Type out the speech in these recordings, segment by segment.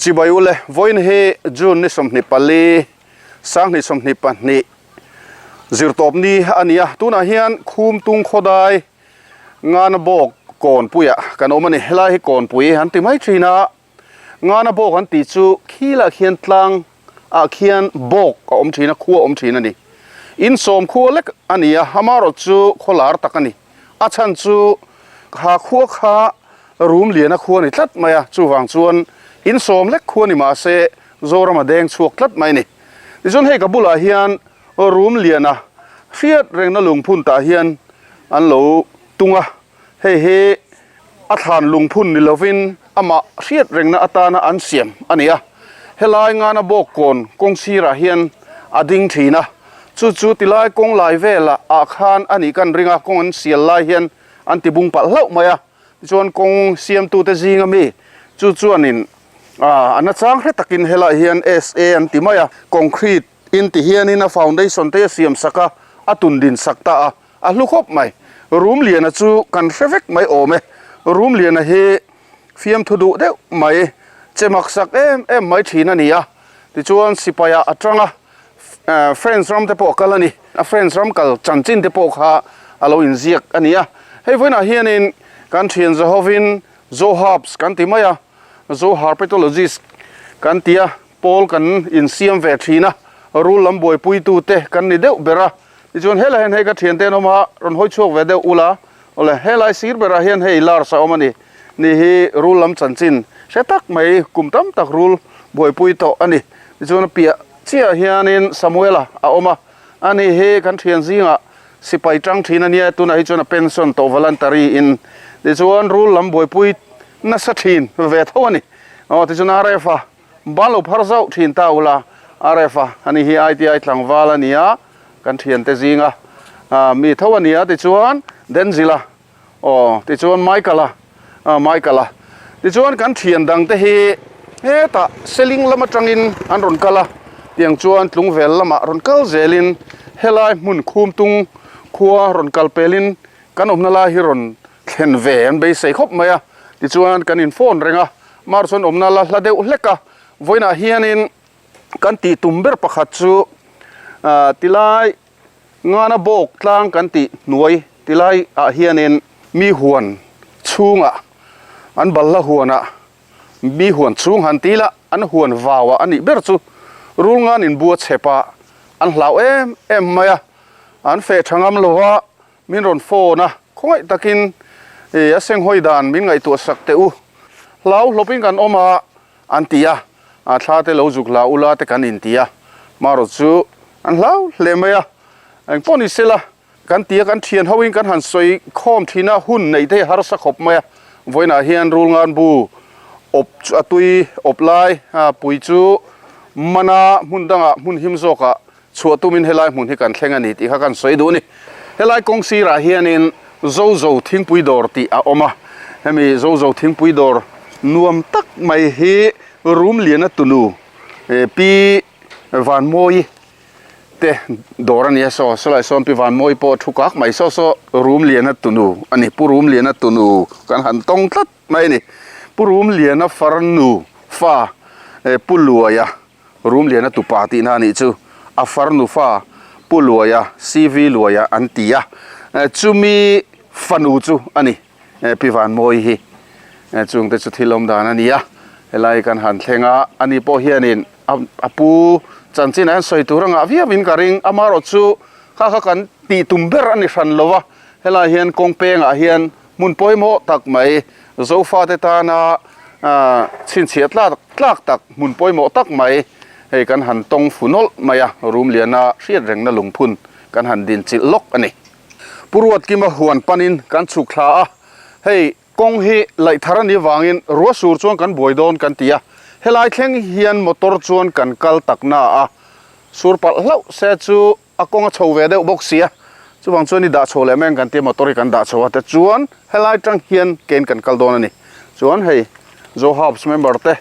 Chibai ule, vawiin hi June ni 24, 2022 zirtawp ni a ni a, tunah hian Khumtung khawdai Ngana bawk kawnpuiah kan awm a ni. Helai hi kawnpui an ti mai thin a, Ngana bawk an tih chu khilah khian tlang ah khian bawk a awm thin a, khua a awm thin a ni. In sawm khua lek a ni a, amaherawh chu khaw lar tak a ni. A chhan chu ha khua kha rum lian a khua a ni tlat mai a, chuvang chuan in sawm lek khua ni mah se Zoram a deng chhuak tlat mai a ni. Tichuan hei ka bulah hian rum lian a hriat rengna lungphun tah hian an lo tung a, hei hi a thlan lungphun ni lovin amah hriat rengna atana an siam a ni a. Helai ngana bawkkawn kawng sirah hian a ding thin a, chu chu tilai kawng lai velah ah khan a nih kan ring a, kawng an sial lai hian an ti bung palh hlauh mai a, tichuan kawng siamtute zinga mi chu chuanin a nachang hre takin helaiah hian SA an ti mai a, concrete in ti hianin a foundation te a siam sak a, a tun din sak ta a. A hlu khawp mai. Rumliana chu kan hre vek mai awm e. Rumliana hi fiamthu duh deuh mai, che maksak em em mai thin a ni a. Tichuan sipaiah a tang a, French ram te pawh a kal a ni. A French ram kal chanchin te pawh kha a lo inziak a ni a. Hei vawiinah hianin kan thian zahovin Zohabs kan ti mai a, Zoherpetologist kan ti a, pawl kan insiam ve thin a, rul lam buaipuitute kan ni deuh ber a. Tichuan helai hian hei ka thiante an awm a, rawn hawi chhuak ve deuh ula, awle helai sir berah hian hei Lars a awm a ni, ni hi rul lam chanchin hre tak mai kum tam tak rul buaipui tawh a ni. Tichuan a piah chiah hianin Samuela a awm a, ani hi kan thian zingah sipai tang thin a nia, tunah hi chuan a pension tawh voluntary in, tichuan rul lam buaipui nasa thin ve tho a ni. Aw tichuan RF a Ban lo phar zauh thin ta ula, RF a ani hi ITI tlangval a ni a, kan thiante zinga mi tho a ni a, tichuan Denzil a, aw tichuan Michael a, aw Michael a, tichuan kan thian dang te hi hetah Seling lam atangin an rawn kal a, tiang chuan Tlungvel lamah rawn kal zelin helai hmun Khumtung khua rawn kal pelin kan awmna lai hi rawn thlen ve an beisei khawp mai a, tichuan kan in phone reng a, mar chuan awmna la hla deuh hlek a, vawiinah hianin kan tih tum ber pakhat chu ah tilai ngana bawk tlang kan tih hnuai tilai ah hianin mi huan chhungah an balhla huanah mi huan chhung han ti ila an huan vau ah a nih ber chu rul ngan in bua chhep ah an hlau em em mai a, an feh tha ngam lo a. Min rawn phone a, khawngaih takin a senghawi dan min ngaihtuah sak teh u. Hlau hlawpin kan awm a, an ti a, a thla te lo zuk hla ula te kan inti a, marawh chu an hlau hle mai a, engpawh ni sela kan ti a, kan thian hoin kan han sawi khawm thin a, hun neih te hi harsa khawp mai a, vawiinah hian rulngan bu awp chu a tui awp lai pui chu mana hmun dangah hmun him zawkah Chhuah tumin helai hmun hi kan thleng a ni tih kha kan sawi duh a ni. Helai kawng sirah hianin Zozo thingpui dawr tih a awm a, hemi Zozo thingpui dawr nuam tak mai hi Rumliana tunu Pi Vanmawi te dawr a ni a, saw sawlai sawn Pi Vanmawi pawh a thu kak mai saw saw Rumliana tunu a ni, Pu Rumliana tunu kan han tawng tlat mai a ni. Pu Rumliana farnu fa Pu Luaia Rumliana tupa tihna a nih chu a farnu fa Pu Luaia, CV Luaia an ti a, chumi fanu chu a ni Pi Vanmawi hi. Chungte chu thil awm dan a ni a, helai kan han thleng a, ani pawh hianin a pu chanchin ah hian sawi tur a ngah viau in ka ring, amaherawh chu kha kha kan tih tum ber a ni hran lo a, helai hian kawng pengah hian Hmun pawimawh tak mai, Zofate tana chhinchhiah tlak tlak tak hmun pawimawh tak mai hei kan han tawng fu nawlh mai a, Rumliana hriat rengna lungphun kan han din chilh lawk a ni. Pu Ruatkima huan panin kan chhuk thla a, hei kawng hi laih thar a nih vangin ruah sur chuan kan buai dawn kan ti a, helai thleng hian motor chuan kan kal tak na a, sur palh hlauh se chu A kawng a chho ve deuh bawk sia, chuvang chuan i dah chho leh mai ang kan tia motor hi kan dah chho a, tichuan helai tang hian kein kan kal dawn a ni. Chuan hei Zohabs member te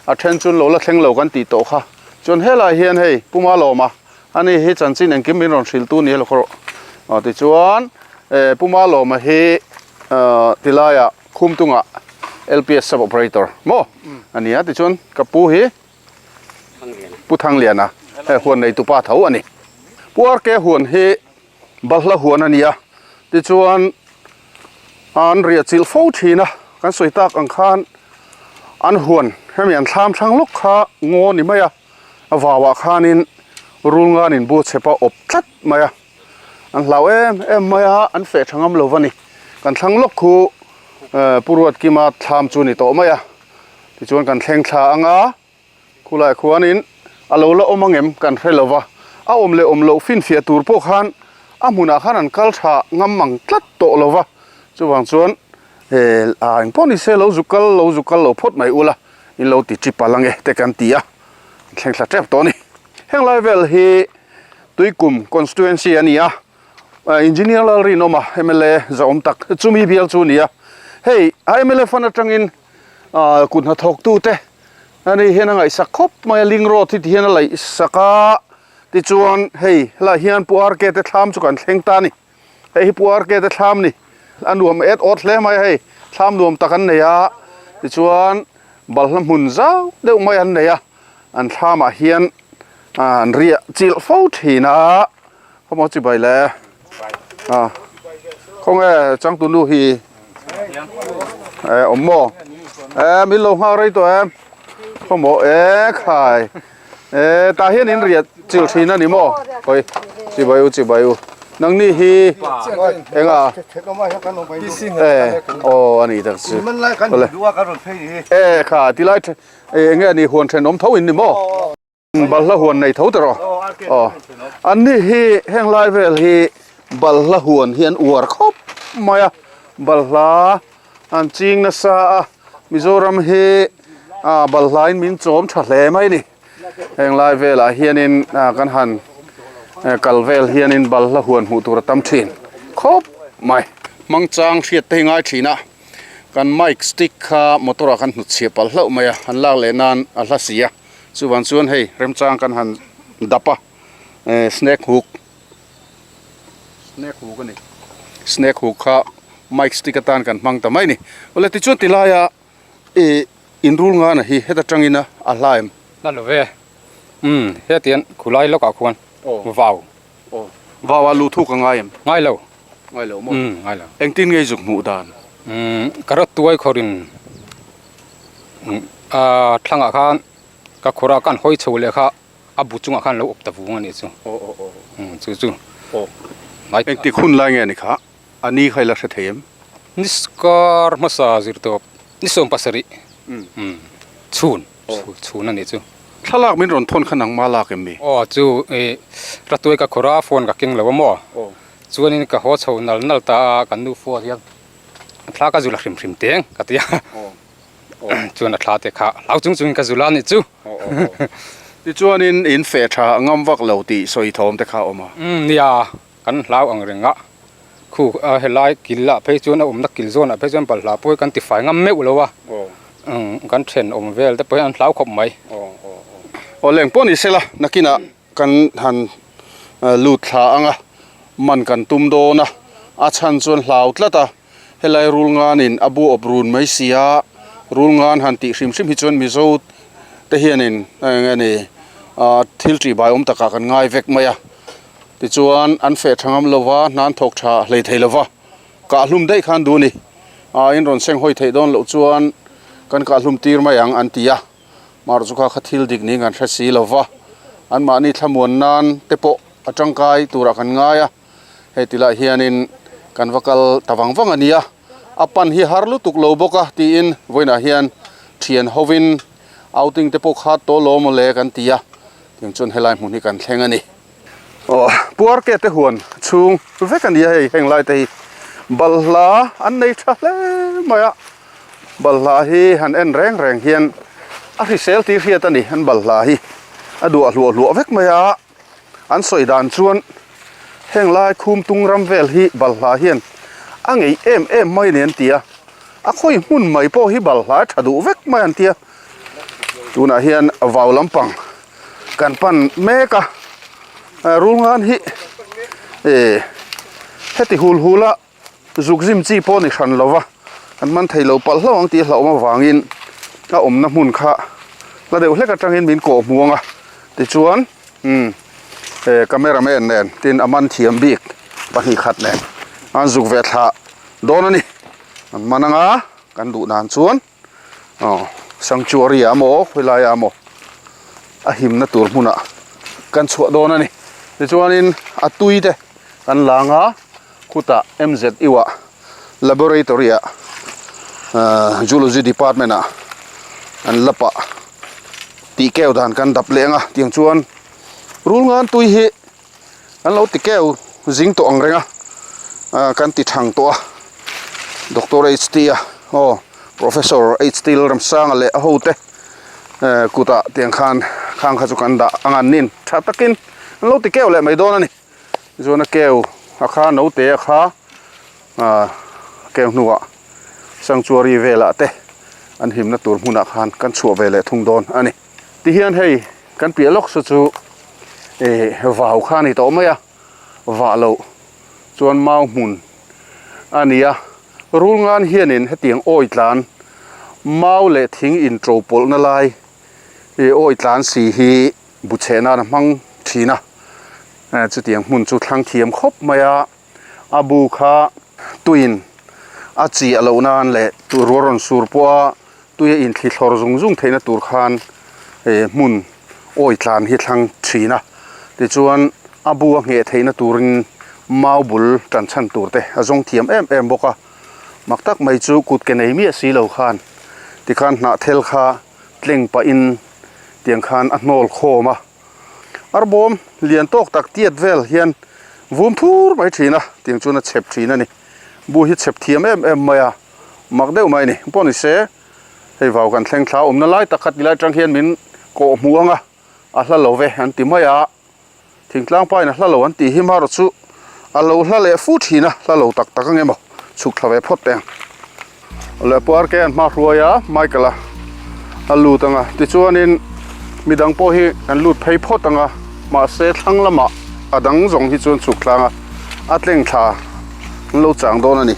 a then chuan lo la thleng lo kan tih tawh kha, chuan helai hian hei Pu Malawma ani hi chanchin engkim min rawn hrilh tu ni elo kha rawh. Aw tichuan Pu Malawma hi tilaiah Khumtungah LPS sub operator maw a ni a tichuan ka pu hi Pu Thangliana he huan nei tupa tho a ni. Pu RK huan hi balhla huan a ni a tichuan an riah chilh fo thin a kan sawi tak ang khan an huan hemi an thlam thlang lawk kha ngaw ni mai a a vauah khanin rulngan in bu chhepa awp tlat mai a. An hlau em em mai a, an feh tha ngam lo va ni. Kan thlang lawk khu Pu Ruatkima thlam chu a ni tawh mai a. Tichuan kan thleng thla ang a, khulaiah khuanin a lo la awm angem kan hre lo va. A awm leh awm loh finfiah tur pawh khan a hmunah khan an kal tha ngam ang tlat tawh lo va. Chuvang chuan a engpawh ni se lo zu kal lo zu kal lo phawt mai ula in lo ti chip al ange te kan ti a, an thleng thla tep tawh a ni. Heng lai vel hi Tuikum constituency a ni a, Engineer Lalrinawma mla zahawm tak chumi bial chu a ni a. Hei a mla fund atangin kut hnathawktute ani hian a ngaihsak khawp mai a, link road hi ti hian a laihsak a, tichuan hei helaiah hian Pu RK te thlam chu kan thleng ta a ni. Hei hi Pu RK te thlam a ni, a nuam et awt hle mai a hei, thlam nuam tak an nei a, tichuan balhla hmun zau deuh mai an nei a. An thlamah hian an riah chilh fo thin a, khawmaw chi bai le a khawnge changtu nu hi e awm maw e min lo nghak rei tawh em khawmaw e khai e tah hian in riah chilh thin a ni maw hawi chi bai u chi bai u nangni hi enga e aw a ni tak chu e kha tilai Eng nge a ni huan thenawm tho in ni maw? Balhla huan nei tho tawh aw. An ni hi heng lai vel hi balhla huan hi an uar khawp mai a, balhla an ching nasa a, Mizoram hi balhla in min chawm tha hle mai a ni. Heng lai velah hianin kan han kal vel hianin balhla huan hmuh tur a tam thin khawp mai. Hmangchang hriat te hi ngai thin a. Kan mic stick kha motor ah khan hnut chhiah palh hlauh mai a, han lak leh nan a hla si a, chuvang chuan hei remchang kan han dap a, eh snake hook snake hook a ni, snake hook kha mic stick atan kan hmang ta mai a ni. Awle tichuan ti laia ih inrul ngana hi heta tangin a a hla em? Hla lo ve, umm hetiang khulai lawkah khuan vau. Vau a luh thuk a ngai em? Ngai lo. Ngai lo maw? Umm ngai lo. Engtin nge i zuk hmuh dan? Umm ka rawt tuai khawrin a thlangah khan ka khawrah khan hawi chho leh kha a bu chungah khan lo awp ta vung a nih chu. Aw aw aw. Umm chu chu. Aw. Engtik hun lai nge a ni kha? A ni kha i la hre thei em? Ni kar hmasa zir tawp ni 70. Umm chhun chhun a nih chu. Thlalak min rawn thawn kha nangmah lak em mi? Aw chu i ratuai ka khawrh a phone ka keng lo a maw? Aw. Chuanin ka haw chho nal nal ta a kan nu phone hian thla ka zul a hrim hrim teng ka ti a. Chuan a thla te kha hlau chung chungin ka zul a nih chu. Tichuanin in feh tha ngam vak lo tih sawi thawm te kha a awm a. Umm nia kan hlau ang reng a khu a helai kil ah phei chuan a awmna kil zawn ah phei chuan balhla pawh hi kan ti fai ngam meuh lo a kan thenawm vel te pawh hi an hlau khawp mai. Aw leng pawh ni sela nakinah kan han lut thla ang a man kan tum dawn a a chhan chuan hlau tlat a helai rul nganin a bu awp run mai si a rul ngan han tih hrim hrim hi chuan Mizo te hianin eng nge ni thil tihbai awm takah kan ngai vek mai a. Tichuan an feh tha ngam lova, hna an thawk tha hlei thei lova, kah hlum daih khan duh a ni. Aa in rawn seng hawi theih dawn loh chuan kan kah hlum tir mai ang an ti a, Mar chu kha kha thil dik niin kan hre si lova, anmahni thlamuan nan te pawh a tangkai turah kan ngai a, hei ti lah hianin kan va kal ta vang vang a nia, a pan hi har lutuk lo bawk a tiin vawiinah hian thian hovin outing te pawh khat tawh lo mawle kan ti a. Tiang chuan helai hmun hi kan thleng a ni. Aw puarke te huan chhung vek a ni a hei heng lai te hi balhla an nei tha hle mai a balhla hi han en reng reng hian a hrisel tih hriat a ni an balhla hi a duah hluah hluah vek mai a an sawi dan chuan heng lai khum tung ram vel hi balhla hian a ngei em em mai a ni an ti a a khawi hmun mai pawh hi balhla a tha duh vek mai an ti a. Tunah hian vau lampang kan pan mek a rulngan hi eh heti hul hul a zuk zim chi pawh ni hran lo va. Kan man thei lo palh hlauh ang tih hlauhawm avangin a awmna hmun kha la deuh hlek atangin min kawh hmu ang a, tichuan umm camera man nen tin a man thiam bik 2 khat nen an zuk ve thlah dawn a ni. An man anga kan duh dan chuan aw sanctuary ah emaw khawilai ah emaw a himna tur hmunah kan chhuah dawn a ni. Tichuanin a tui te kan lang a khutah M_Z_U ah laboratory ah ahh zoology department ah an la pah tih keu dan kan dap leh ang a tiang chuan rul ngan tui hi an lo ti keu zing tawh ang reng a ah kan ti thang tawh a doctor H T a aw professor H T Lalramsanga leh a ho te eh kutah tiang khan khang kha chu kan dah ang an nin tha takin an lo ti keu leh mai dawn a ni. Chuan a keu a kha naute a kha ah keu hnuah sanctuary velah te an himna tur hmunah khan kan chhuah ve leh thung dawn a ni. Tihian hei kan piah lawk saw chu ih vau kha a ni tawh mai a, vah loh chuan mau hmun a ni a, rul ngan hianin hetiang awi tlan mau leh thing intro pawlhna lai ih awi tlan si hi Bu chheh nan a hmang thin a, chutiang hmun chu thlang thiam khawp mai a, a bu kha tuiin a chiah loh nan leh ruah rawn sur pawh a tui a inthli thlawr zung zung theihna tur khan hmun awi tlan hi thlang thin a, tichuan a bu a ngheh theihna turin mau bul tan chhan tur te a zawng thiam em em bawk a, mak tak mai chu kut ke nei miah si lo khan tikhan hnahthel kha tleng pahin tiang khan a hnawl khawm a, arbawm lian tawk tak tiat vel hian vum thur mai thin a, tiang chuan a chhep thin a ni. Bu hi chhep thiam em em mai a, mak deuh mai a ni. Pawh ni se, hei vau kan thleng thla awmna lai tak kha ti lai atang hian min kawh hmuh ang a, a hla lo ve an ti mai a. Thingtlang pain a hla lo an tih hi marawh chu a lo hla leh fu thin a, hla lo tak tak ang emaw chhuk thla ve phawt teh ang. Leh Pu RK an hma hruai a, Michael a a lut ang a, tichuanin midang pawh hi kan lut phei phawt ang a, mahse thlang lamah a dang zawng hi chuan chhuk thlang a, a tleng thla an lo chang dawn a ni.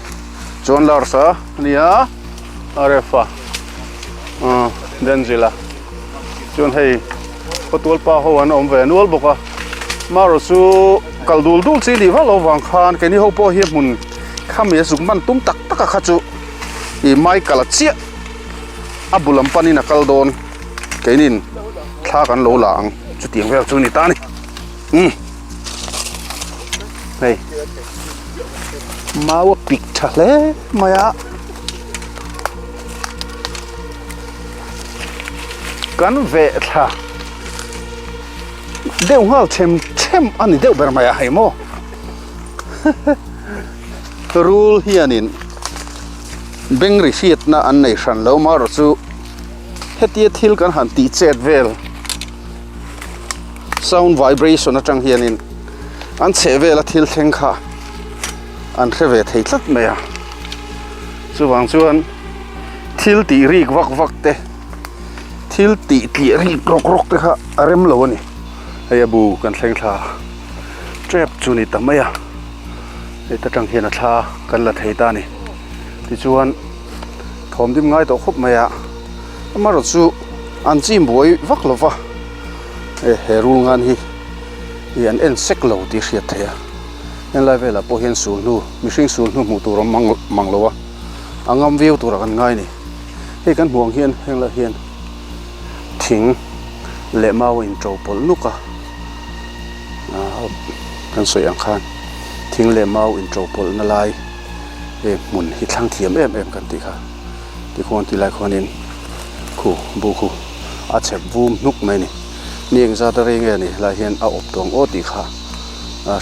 Chuan Lars a nia, RF a, Denzil a, chuan hei. Khawtual pa ho an awm ve nual bawk a, marawh chu kal dul dul chi nih vak lo vang khan keini ho pawh hi hmun khami a zuk man tum tak tak a kha chu ih Michael a chiah a bu lam panin a kal dawn keinin thla kan lo la ang chutiang vel chu a ni ta a ni umm hei mau a pik tha hle mai a. Kan veh thla deuh nghal them them a ni deuh ber mai a hei maw rul hianin beng ri hriatna an nei hran lo marawh chu hetia thil kan han tih chet vel sound vibration atang hianin an chheh vela thil thleng kha an hre ve thei tlat mai a chuvang chuan. Thil tih rik vak vak te, thil tih tliah rik rawk rawk te kha a rem lo a ni. Hei a bu kan thleng thla tep chu ni ta mai a, heta tang hian a thla kan la thei ta a ni. Tichuan thawm dim ngai tawh khawp mai a, amaherawh chu an chim buai vak lo va, he he rul ngan hi ih an en sek lo tih hriat theih a, henglai velah pawh hian sulhnu mihring sulhnu hmuh tur a awm mang mang lo a. A ngam viau turah kan ngai a ni. Hei kan hmuh ang hian heng lah hian thing leh mau a inṭo pawlh nuk a, aah kan sawi ang khan thing leh mau inṭo pawlhna lai hei hmun hi thlang thiam em em kan tih kha tikhuan tilai khuanin khu bu khu a chhep vum hnuk mai a ni. Ni engzat a rei nge ni helai hian a awp tawng aw tih kha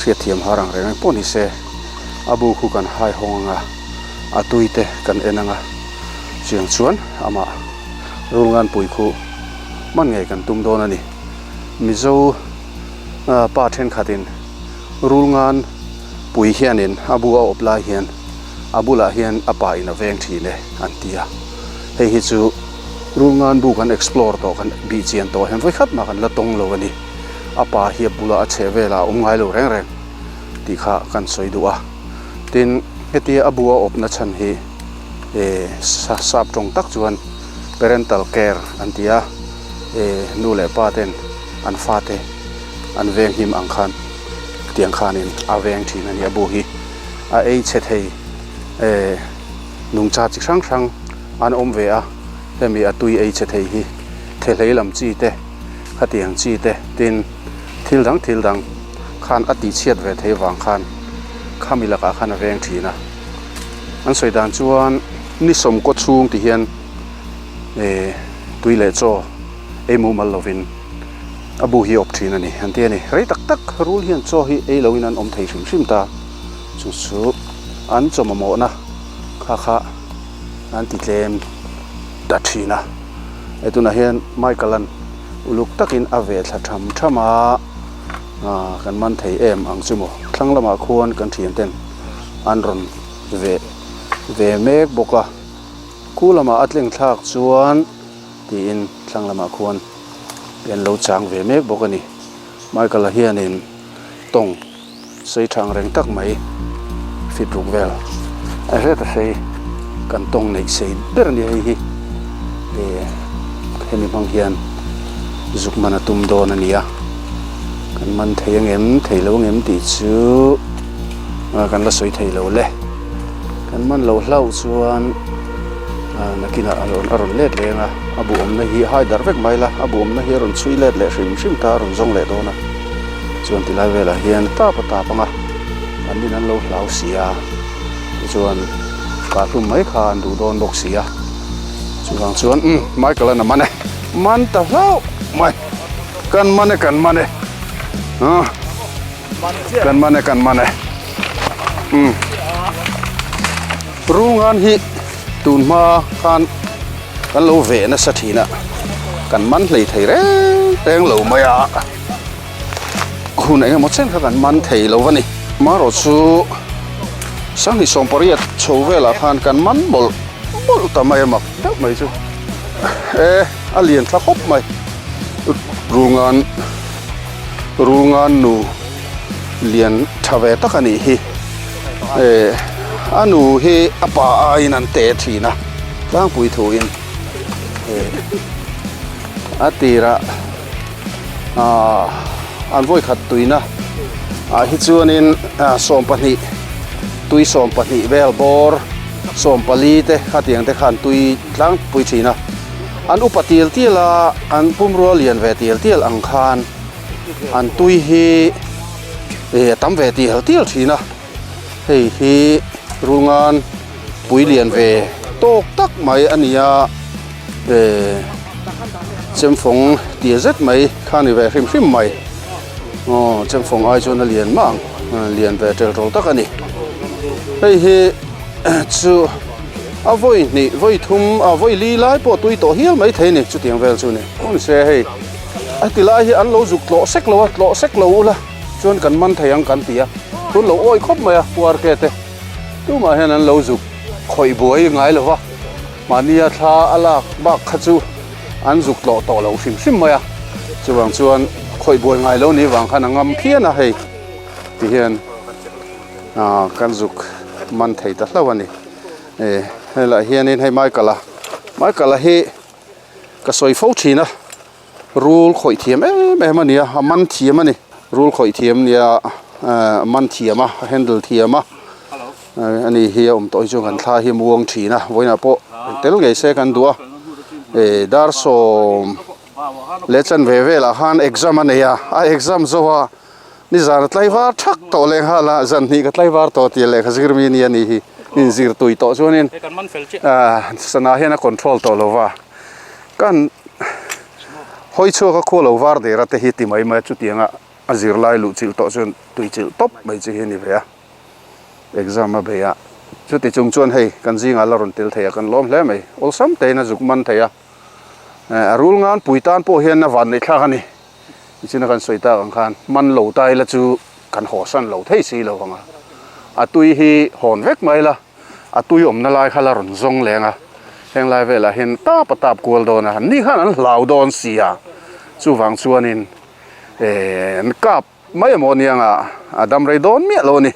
hriatthiam har ang reng reng pawh ni se a bu khu kan hai hawng ang a. A tui te kan en ang a, chiang chuan amah Rulnganpui khu hman ngei kan tum dawn a ni. Mizo pa thenkhatin Rulnganpui hianin a bu a awp lai hian a bulah hian a pa in a veng thin e an ti a, hei hi chu Rulngan bu kan explore tawh kan bih chian tawh hian vawikhat mah kan la tawng lo a ni. A pa hi a bulah a chheh velah a awm ngai lo reng reng tih kha kan sawi duh a. Tin, hetia a bu a awpna chhan hi. Eh sap tawng tak chuan parental care an ti a, eh nu leh pa ten an fate an veng him ang khan tiang khanin a veng thin a ni. A bu hi a ei chhe thei eh nungcha chi hrang hrang an awm ve a, hemi a tui ei chhe thei hi thehlei lam chi te khatiang chi te tin thil dang thil dang khan a tihchhiat ve thei vang khan khami lakah khan a veng thin a. An sawi dan chuan ni sawmkaw chhung ti hian eh tui leh chaw ei mumal lovin a bu hi a awp thin a ni an ti a ni. Rei tak tak rul hian chaw hi ei loin an awm thei hrim hrim ta chu chu an chaw mamawhna kha kha an ti tlem ta thin a. Hei tunah hian Michael-a'n uluk takin a ve thla tham tham a, kan man thei em ang chu maw thlang lamah khuan kan thian ten. an rawn veh ve mek bawk a, khu lamah a tleng thlak chuan tiin thlang lamah khuan an lo chang ve mek bawk a ni. Michael-a hianin tawng sei thang reng tak mai fit ruk vel a hret a sei kan tawng neih sei ber a ni hei hi eh hemi hmang hian zuk man a tum dawn a ni a kan man thei angem thei lo angem tih chu. Kan la sawi thei lo le. Kan man loh hlauh chuan nakinah a rawn a rawn let leng a, a buhawmna hi hai darh vek mai la, a buhawmna hi a rawn chhui let leh hrim hrim ta a rawn zawng leh dawn a. Chuan tilai velah hian tap a tap ang a, an nin an lo hlau si a, tichuan kah hlum mai kha an duh dawn bawk si a. Chuvang chuan umm Michael-a'n a man e, man ta hlauh mai, kan man e kan man e, ah. Kan man e kan man e. Umm. Rungan hi tun hma khan kan lo ve nasa thin a, kan man hlei thei reng reng lo mai a, hun eng emaw chen kha kan man thei lo a ni. Marawh chu Sanghnih 18 chho velah khan kan man mawlh mawlh ta mai a mak deuh mai chu. E a lian thla khawp mai Rungan. Rungan nu lian tha ve tak a nih hi. Eh a nu hi a pa aiin an te thin a tlangpui thuin eh a tirah ah an vawi khat tuina ah hi chuanin ah 12 tui 12 vel bawr 14 te khatiang te khan tui tlangpui thin a. An upa tial tial a, an pumrua lian ve tial tial ang khan an tui hi a tam ve tial tial thin a. Hei hi Rungan pui lian ve tawk tak mai a ni a, chemfawng tia zet mai kha a ni ve hrim hrim mai. Aw chemfawng ai chuan a lian mah ang, lian ve tel tawl tak a ni. Hei hi. Chu a vawi hnih vawi thum a vawi li lai pawh tui tawh hial mai thei a ni chutiang vel chu a ni. Kawng se hei a ti lai hi an lo zuk tlawh sek lo a tlawh sek lo ula chuan kan man thei ang kan ti a tun lo awi khawp mai a puar ke te tumah hian an lo zuk khawih buai ngai lo va mahnia thla a lak bak kha chu an zuk tlawh tawh lo hrim hrim mai a chuvang chuan khawih buai ngai lo ni vang khan a ngam phian a hei ti hian. Aaa kan zuk man thei ta hlauh a ni eh helaiah hianin hei Michael-a Michael-a hi ka sawi fo thin a rul khawih thiam em em a ni a a man thiam a ni rul khawih thiam a nia eh a man thiam a a handle thiam a a ni hi a awm tawh hi chuan kan thla hi a muang thin a vawiinah pawh tel ngei se kan duh a eh dar sawm leh chanve velah khan exam a nei a a exam zo a. Nizan a tlaivar thak tawh leh nghal a, zan hnih ka tlaivar tawh tih lehkha zir mi nia nih hi inzir tui tawh chuanin ah sana hian a control tawh lo va, kan hawi chhuak a khua lo var der a te hi ti mai mai a chutianga a zirlai luh chilh tawh chuan tui chilh tawp mai chi hi a ni ve a, exam a bei a, chuti chung chuan hei kan zingah la rawn tel thei a kan lawm hle mai, awlsam tein a zuk man thei a, a rul ngan pui tan pawh hian a vanneih thlak a ni. Nichina kan sawi tak ang khan man lo ta ila chu kan haw san lo thei si lo ang a, a tui hi hawn vek mai la, a tui awmna lai kha la rawn zawng leng a, heng lai velah hian tap a tap kual dawn a, ni khan an hlau dawn si a, chuvang chuanin eh an kap mai emaw nia nga a dam rei dawn miah lo a ni,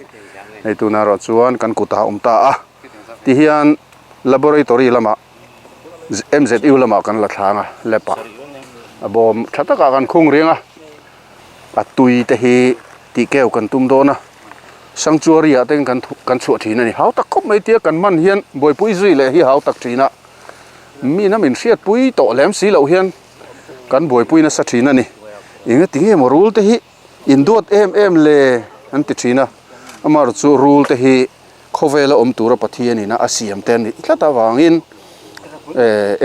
hei tunah erawh chuan kan kutah a awm ta a, tihian. Laboratory lamah MZU lamah kan la thlang a lab ah a bawm tha takah kan khung riang a a tui te hi tih keu kan tum dawn a sanctuary ah te kan kan chhuah thin a ni hau tak khawp mai tia kan hman hian buaipui zui leh hi hau tak thin a mi na min hriatpui tawh lem si loh hian kan buaipui nasa thin a ni engati nge maw rul te hi induat em em le an ti thin a amaherawhchu rul te hi. Khawvela awm tura Pathianin a siam te a nih tlat avangin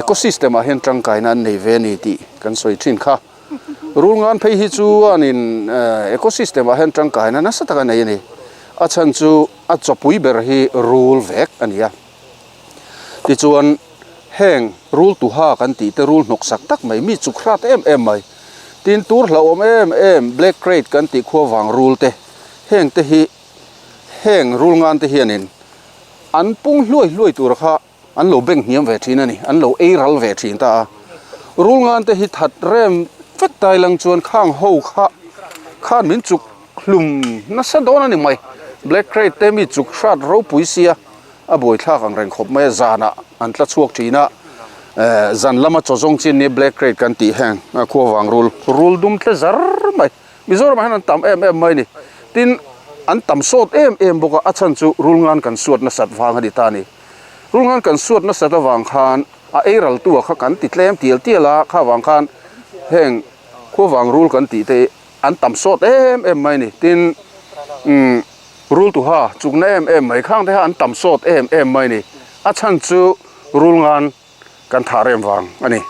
ecosystem ah hian tangkaina an nei ve a ni tih kan sawi thin kha. Rulngan phei hi chuanin ecosystem ah hian tangkaina nasa tak a nei a ni. A chhan chu a chawpui ber hi rul vek a ni a. Tichuan heng rul tuha kan tih te rul hnawksak tak mai mi chuk hrat em em mai tin tur hlauhawm em em black crate kan tih khuavang rul te heng te hi Heng rulngan te hianin an pung hluai hluai tur kha an lo beng hniam ve thin a ni, an lo ei ral ve thin ta a. Rulngan te hi that rem vek tai lang chuan khang ho kha khan min chuk hlum nasa dawn a ni mai. Black Crate te mi chuk hrat ropui sia a buaithlak ang reng khawp mai a, zanah an tla chhuak thin a, zan lama chaw zawng chin ni Black Crate kan tih heng khuavang rul, rul dum tle zar mai. Mizoramah hian an tam em em mai a ni. Tin, an tam sawt em em bawk a, a chhan chu rulngan kan suat nasat vang a ni ta a ni. Rulngan kan suat nasat avang khan a ei raltu kha kan ti tlem tial tial a, kha vang khan heng khuavang rul kan tih te an tam sawt em em mai a ni. Tin, umm rul tuha chukna em em mai khang te kha an tam sawt em em mai a ni. A chhan chu rulngan kan thah rem vang a ni.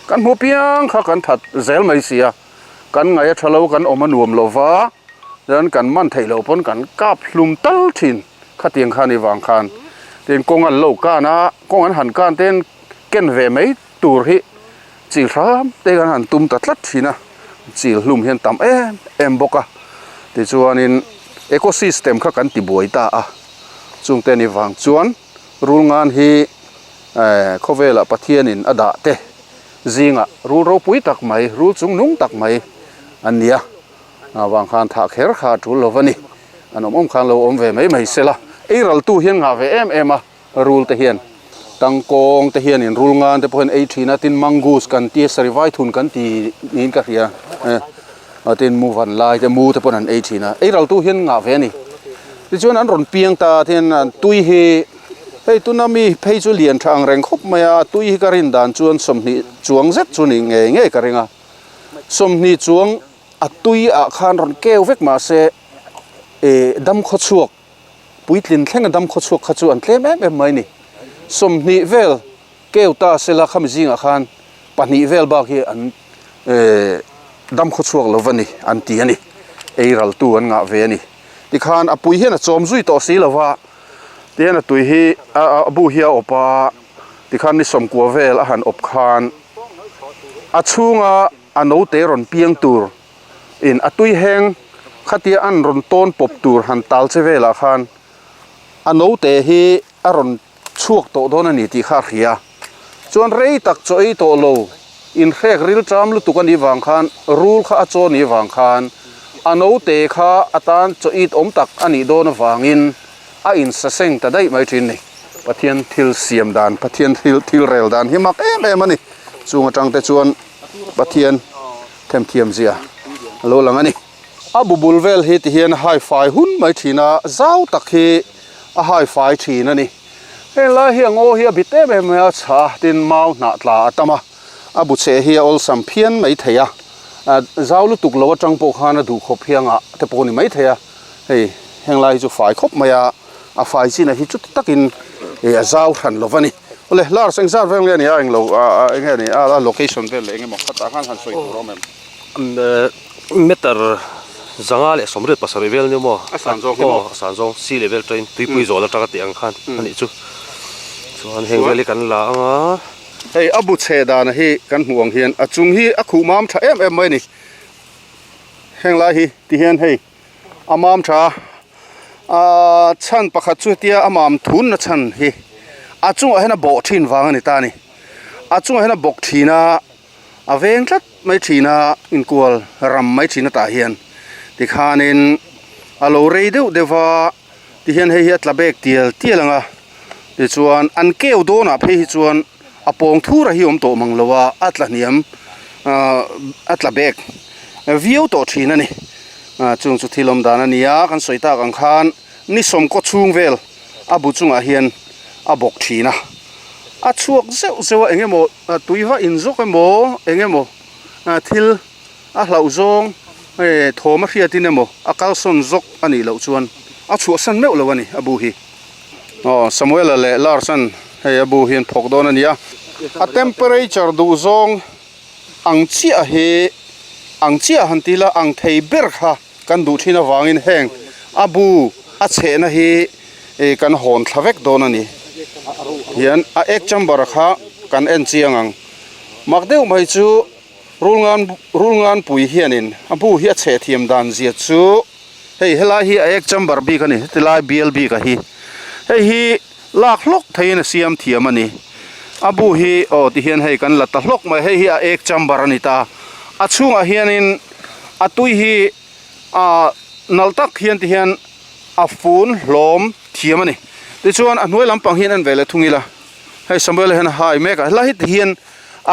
Kan hmuh piang kha kan that zel mai si a. Kan ngaih a tha lo, kan awm a nuam lo va, chuan kan man theih loh pawn kan kap hlum tal thin khatiang kha ni vang khan. Tin kawng an lo kan a, kawng an han kan ten ken ve mai tur hi chil hram te kan han tum ta tlat thin a, chil hlum hian tam em em bawk a. Tichuanin ecosystem kha kan ti buai ta a, chungte ni vang chuan rulngan hi khawvelah Pathianin a dah te. Zingah rul ropui tak mai, rul chung nung tak mai an ni a, avang khan thah kher kha a tul lo va ni. An awm awm khan lo awm ve mai mai sela, ei raltu hian ngah ve em em a, rul te hian tangkawng te hianin rul ngan te pawh hian ei thin a, tin mangoose kan tia sarivai thun kan ti niin ka hria a, tin mu van lai te mu te pawh an ei thin a, ei raltu hian ngah ve a ni. Tichuan an rawn piang ta hian an tui hi. Hei tuna mi phei chu lian tha ang reng khawp mai a, a tui hi ka rin dan chuan 20 chuang zet chu ni ngei ngei ka ring a. 20 chuang a tui ah khan rawn keu vek mah se eh dam khaw chhuak puitlin thleng a dam khaw chhuak kha chu an tlem em em mai ni. 20 vel keu ta sela khami zingah khan pahnih vel bak hi an eh dam khaw chhuak lo va ni an ti a ni. Ei raltu an ngah ve a ni. Tikhan a pui hian a chawm zui tawh si lo va. Tihian a tui hi a bu hi a awp a, tikhan ni sawmkua vel a han awp khan a chhunga a note rawn piang tur in a tui heng khatia an rawn tawn pawp tur han tal che velah khan a note hi a rawn chhuak tawh dawn a ni tih kha a hria. Chuan rei tak chaw ei tawh lo, inhrek ril ṭam lutuk a nih vang khan rul kha a chaw nih vang khan a note kha a tan chaw it awm tak a nih dawn avangin a insaseng ta daih mai ṭhin ni. Pathian thil siam dan, Pathian thil thil rel dan hi mak em em a ni. Chung aṭang te chuan Pathian themthiam zia a lo lang a ni. A bu bul vel hi tihian a hai fai hun mai thin a, zau tak hi a hai fai thin a ni. Heng lai hi a ngaw hi a bit em em mai a, chha tin mau hnah tla a tam a, a bu cheh hi a awlsam phian mai thei a, zau lutuk lo atang pawh khan a duh khawp hi a ngah te pawh a ni mai thei a, hei heng lai hi chu fai khawp mai a, a fai chin ah hi chuti takin a zau hran lo va ni. Awle Lars engzat vel nge a ni a englo enge a ni a location vel leh engemaw khatah khan han sawi tur a awm em? Meter 187 vel nia maw? A san zawng hi maw? Aw a san zawng sea level train tuipui zawl atanga tih ang khan a nih chu. Chuan heng vel hi kan la ang a. Hei a bu chhe dana hi kan hmuh ang hian a chung hi a khuh mam tha em em mai a ni. Heng lai hi ti hian hei a mam tha a chhan pakhat chu hetia a mam thun na chhan hi a chungah hian a bawh thin vang a ni ta a ni. A chungah hian a bawk thin a. A veng tlat mai thin a, inkual ram mai thin atah hian tikhanin a lo rei deuh deuh va, tihian hei hi a tla bek tial tial ang a, Tichuan an keu dawnah phei hi chuan a pawng thura hi awm tawh mang lo a, a tla hniam ahh a tla bek viau tawh thin a ni. Ahh chung chu thil awm dan a ni a, kan sawi tak ang khan ni sawmkaw chhung vel a bu chungah hian a bawk thin a, a chhuak zeuh zeuh a eng emaw tui va in zawk emaw eng emaw thil a hlauh zawng thawm a hriatin emaw a kalsawn zawk a nih loh chuan a chhuahsan meuh lo a ni a bu hi. Aw Samuela leh Lars-a'n hei a bu hi an phawk dawn a ni a, a temperature duh zawng ang chiah hi ang chiah han ti ila ang thei ber kha kan duh thin avangin heng a bu a chhehna hi kan hawn thla vek dawn a ni. Hian a egg chamber kha kan en chiang ang. Mak deuh mai chu Rulngan Rulnganpui hianin a bu hi a chheh thiam dan zia chu hei helai hi a egg chamber bik a ni heti lai bial bik a hi hei hi lak hlawk theiin a siam thiam a ni a bu hi aw ti hian hei kan la ta hlawk mai hei hi a egg chamber a ni ta a chhungah hianin a tui hi ah nalh tak hian ti hian a fun hlawm thiam a ni tichuan a hnuai lampang hian en ve leh thung ila. Hei Samuel hian a hai mek a, helai hi ti hian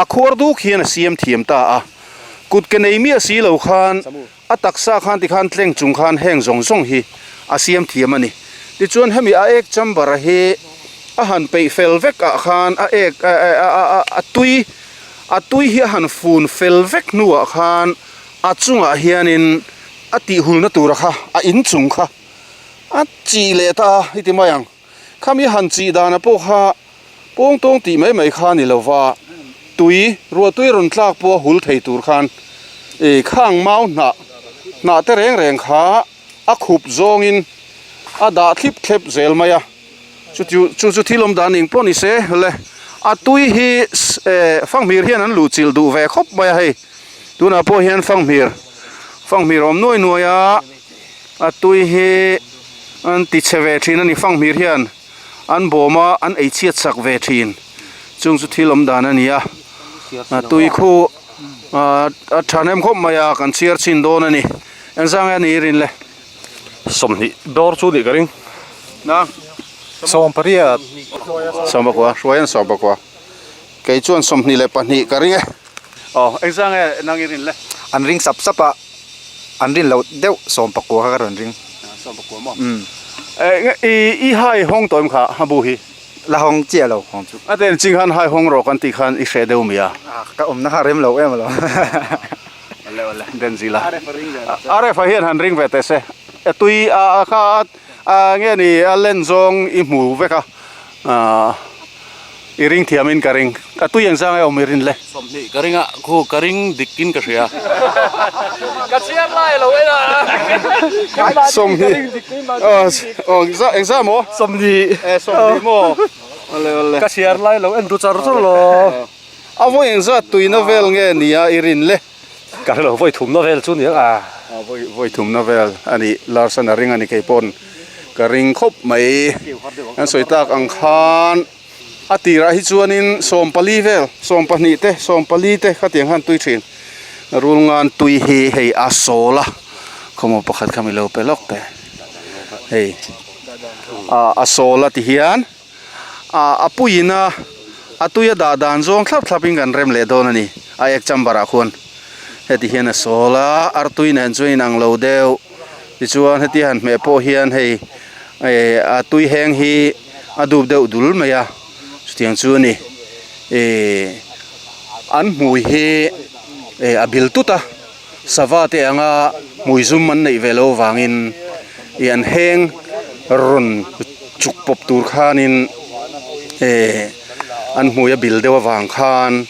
a khuar duk hian a siam thiam ta a, kut ke nei miah si lo khan a taksa khan ti khan tleng chung khan heng zawng zawng hi a siam thiam a ni. Tichuan hemi a egg chamber a hi a han peih fel vek ah khan a egg a tui a tui hi a han fun fel vek hnuah khan a chungah hianin a tihhulna tura kha a inchung kha a chih leh ta a i ti mai ang. Khami han chih dana pawh kha pawng tawng tih mai mai kha a ni lo va, tui, ruahtui rawn tlak pawh a hul thei tur khan ih khang mau hnah, hnah te reng reng kha a khup zawngin a dah thlip thlep zel mai a, chuti chu chu thil awm dan eng pawh ni se le, a tui hi eh fanghmir hian an luh chilh duh ve khawp mai a hei, tunah pawh hian fanghmir, fanghmir a awm nuai nuai a. A tui hi an ti chhe ve thin a ni fanghmir hian an bawm a an ei chhiat sak ve thin chung chu thil awm dan a ni a a tui khu a thahnem khawp mai a kan chhiar chhin dawn a ni engzah nge a ni rin le. 20 dawr chu nih ka ring. Na. 18. 14 hruai an 14 kei chuan 22 ka ring e. Aw engzah nge nang i rin le. An ring sap sap a. An rin loh deuh 19 kha ka rawn ring. 19 maw? Umm. I i hai hawng tawh em kha a bu hi? La hawng chiah lo hawng chu. A ten ching khan hai hawng rawh kan tih khan i hreh deuh mi a? Ka awmna kha rem lo em alawm. Awle awle den zila. RF ah hian han ring ve teh se. A tui a kha a nge ni a len zawng i hmu vek a. I ring thiam in ka ring. Ka tui eng zang e awm i rin le. 20 ka ring a, khu ka ring dik in ka hria. Ka chhiar lai lo en a. 20 aw eng zah maw? 20. E 20 maw? Awle awle. Ka chhiar lai lo en ru char char lo. A vawi eng zat tuina vel nge nia i rin le? Ka hrelo vawi thumna vel chu nia a. Vawi vawi thumna vel a ni Larson a ring a ni kei pawn ka ring khawp mai. An sawi tak ang khan a tirah hi chuanin 14 vel 12 te 14 te khatiang khan tui thin. Rulngan tui hi hei a sawl a khawmaw pakhat kha mi lo pe lawk teh hei a sawl a ti hian. A puiin a a tui a dah dan zawng thlap thlap in kan rem leh dawn a ni a egg chamber ah khuan heti hian a sawl a artui nen chuan inang lo deuh tichuan heti han hmeh pawh hian hei eh a tui heng hi a dup deuh dul mai a chutiang chu a ni eh an hmui hi eh a bil tut a sava te anga hmui zum an neih ve loh avangin ih an heng rawn chuk pawp tur khanin eh an hmui a bil deuh avang khan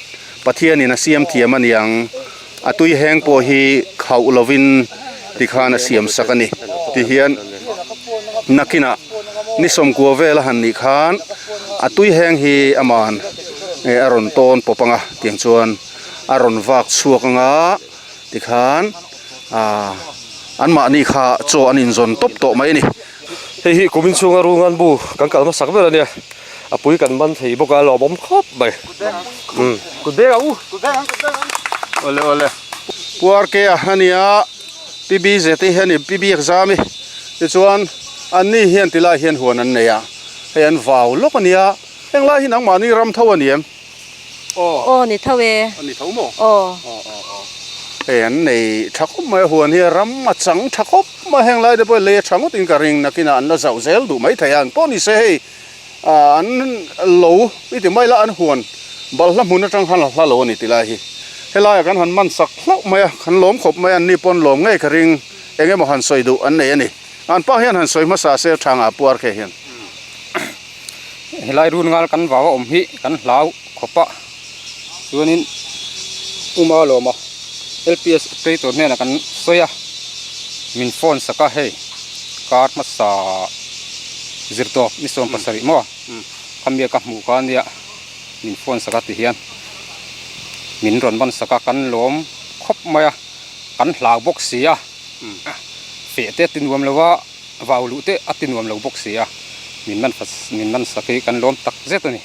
Pathianin a siam thiam a niang a tui heng pawh hi khauh lovin tikhan a siam sak a ni tihian nakinah ni sawmkua vel a han nih khan a tui heng hi aman eh a rawn tawn pawp ang a tiang chuan. A rawn vak chhuak anga tikhan aaa anmahni kha chaw an inzawn tawp tawh mai a ni. Hei hi kumin chhunga Rungan bu kan kal hmasak ber a nia, a pui kan man thei bawk a lawmawm khawp mai. Umm kut beng ang u. Awle awle Puar ke a ania PB zete hi a ni PB exam i tichuan anni hian tilai hian huan an nei a. Hei an vau lawk a nia. Heng lai hi nangmahni ram tho a ni em? Aw. Aw ni tho e. A ni tho maw? Aw. Aw aw aw. Hei an nei tha khawp mai a, huan hi ram a chang tha khawp mai a, heng lai te pawh hi lei a tha ngawt in ka ring nakinah an la zauh zel duh mai thei a, engpawh ni se hei an lo i ti mai la an huan balhla hmun atang khan a hla lo a ni ti lai hi. Helaiah kan han man sak hlauh mai a, kan lawm khawp mai a, anni pawn lawm ngei ka ring eng emaw han sawi duh an nei a ni. An pa hian han sawi hmasa se tha nga puar khe hian. Helai run ngal kan vau a awm hi kan hlau khawp a, chuanin Uma lawma LPS operator hnenah kan sawi a, min phone sak a hei car hmasa zir tawp ni 70 maw khami ka hmuh kha ania min phone sak a ti hian min rawn ban sak a kan lawm khawp mai a kan hlau bawk si a. Feh te a ti nuam lo a, vau luh te a ti nuam lo bawk si a, min man min man sak hi kan lawm tak zet a ni.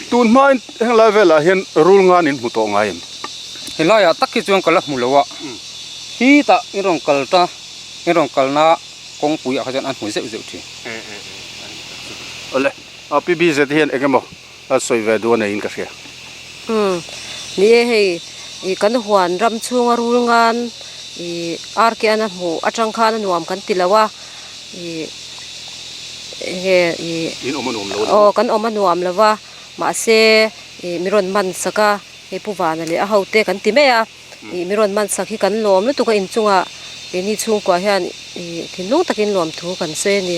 Tun hmain heng lai velah hian rul ngan in hmu tawh ngai em? Helaiah tak hi chuan ka la hmu lo a, khitah in rawn kal ta, in rawn kalna kawngpui ah kha chuan an hmu zeuh zeuh thin. Awle, PBZ hian eng emaw A sawi ve duh a neiin ka hria. Umm, ni e hei ih kan huan ram chhunga rul ngan ih ar ke an a hmuh atang khan a nuam kan ti lo a, ih enge ih In awm a nuam lo a ni maw? Aw kan awm a nuam lo va, mahse ih mi rawn man sak a, hei Pu Vana leh a hote kan ti mai a. Ih mi rawn man sak hi kan lawm lutuk a inchungah keini chhungkua hian ih thinlung takin lawmthu kan sawi a ni.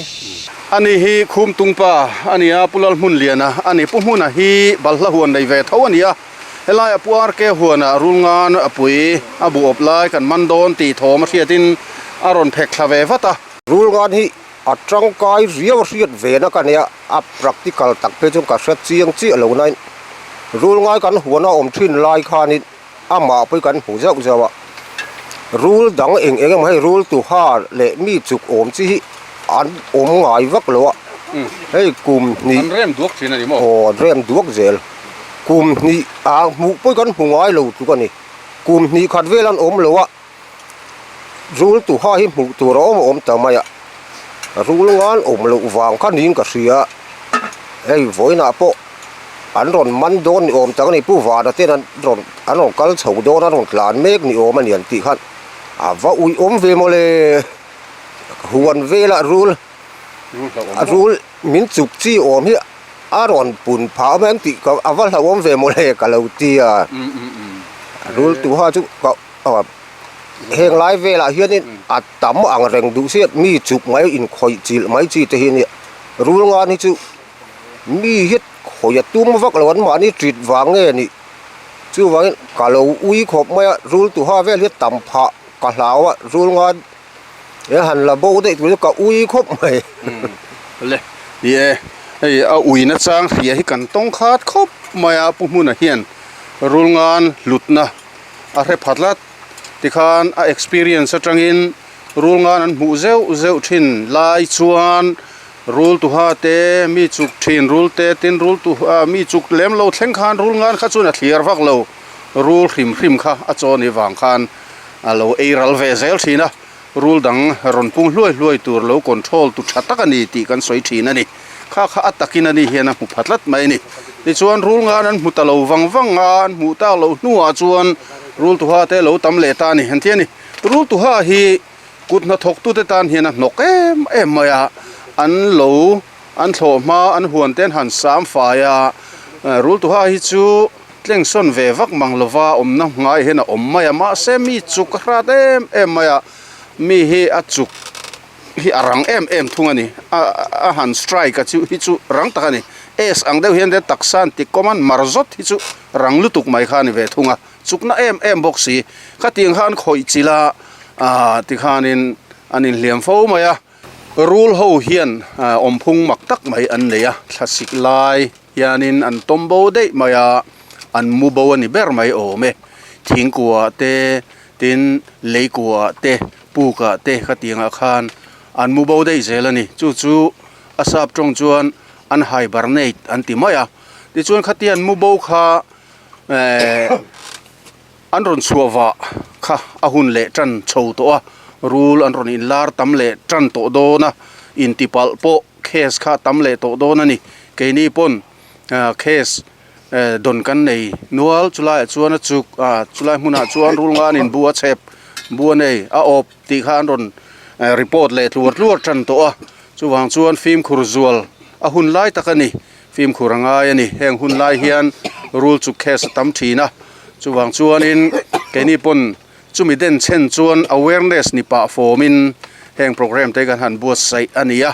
Ani hi Khumtungpa a ni a, Pu Lalhmunliana a ni. Pu Hmuna hi balhla huan nei ve tho a ni a, helaiah Pu RK huanah Rulngan a pui a bu awp lai kan man dawn tih thawm a hriatin a rawn phek thla ve vat a. Rulngan hi a tangkai riau a hriat ve na ka nia, a practical tak phei chuan ka hre chiang chiah lo nain Rulngai kan huana awm thin lai khanin amah pawh hi kan hmu zauh zauh a rul dang eng eng emaw hei rul tuha leh mi chuk awm chi hi an awm ngai vak lo a hei kum hnih an rem duak thin a ni maw aw an rem duak zel kum hnih ah hmuh pawh hi kan hmu ngai lo tluk a ni kum hnih khat vel an awm lo a rul tuha hi hmuh tur a awm a awm ta mai a rul ngan awm loh vang kha niin ka hria hei vawiinah pawh. An rawn man dawn ni awm tak a ni, Pu Vana ten an rawn an rawn kal chho dawn a rawn tlan mek ni awm a ni an tih khan a va ui awm ve maw le, huan velah rul a rul min chuk chi awm hi a rawn pun phah awm em tih ka a va hlauhawm ve maw le ka lo ti a, rul tuha chu ka heng lai velah hianin a tam ang reng duh chiah mi chuk mai inkhawih chilh mai chi te hi a nia, rul ngan hi chu. Mi hi khawi a tum vak lo an mahni tit vang nge ni chuvangin ka lo ui khawp mai a rul tuha vel hi tam phah ka hlau a rul ngan he han la bo daih tur chu ka ui khawp mai. Le ni e hei a ui na chang hria hi kan tawng khat khawp mai a pu hmuna hian rul ngan hlutna a hre pha tlat tikhan a experience atangin rul ngan an hmuh zeuh zeuh thin lai chuan Rul tuha te, mi chuk thin rul te, tin rul tu ah mi chuk lem lo thleng khan rul ngan kha chuan a thliar vak lo, rul hrim hrim kha a chaw ni vang khan a lo ei ral ve zel thin a, rul dang rawn pung hluai hluai tur lo control tu tha tak a ni tih kan sawi thin a ni. Kha kha a takin a ni hian a hmu pha tlat mai a ni. Tichuan rul ngan an hmu ta lo vang vang a, an hmuh tak loh hnuah chuan rul tuha te lo tam leh ta a ni, an ti a ni. Rul tuha hi. Kut hnathawktute tan hian a hnawk em em mai a, an lo an thlawh hma an huan te an han sam fai a, Rultuha hi chu tlengsawn ve vak mang lova awmna ngai hian a awm mai a, mahse mi chuk a hrat em em mai a, mi hi a chuk hi a rang em em thung a ni, a han strike a chu hi chu rang tak a ni, S ang deuh hian taksa an ti kawm a, mar zawt hi chu rang lutuk mai kha a ni ve thung a. Chukna em em bawk si. Khatiang khan khawih chilh a, aah tikhanin an inhliam fo mai a. Rul ho hian awmphung mak tak mai an nei a, thlasik lai hianin an tawm bo daih mai a, an mu bo a ni ber mai awm e. Thingkua te, tin leikua te, pukah te khatiangah khan an mu bo daih zel a ni. Chu chu a sap tawng chuan an hibernate an ti mai a. Tichuan khatiang an mu bo kha Ehh an rawn chhuah vah kha a hun leh tan chho tawh a, rul an rawn inlar tam leh tan tawh dawn a, intipalh pawh case kha tam leh tawh dawn a ni. Keini pawn case dawn kan nei nual chulaiah chuan a chuk a chulai hmunah chuan rul nganin bu a chhep bu a nei a awp tih kha an rawn report leh tluar tluar tan tawh a chuvang chuan fimkhur zual a hun lai tak a ni fimkhur a ngai a ni heng hun lai hian rul chuk case a tam thin a chuvang chuanin keini pawn chumi den chhen chuan awareness ni pah fawmin heng program te kan han buatsaih a ni a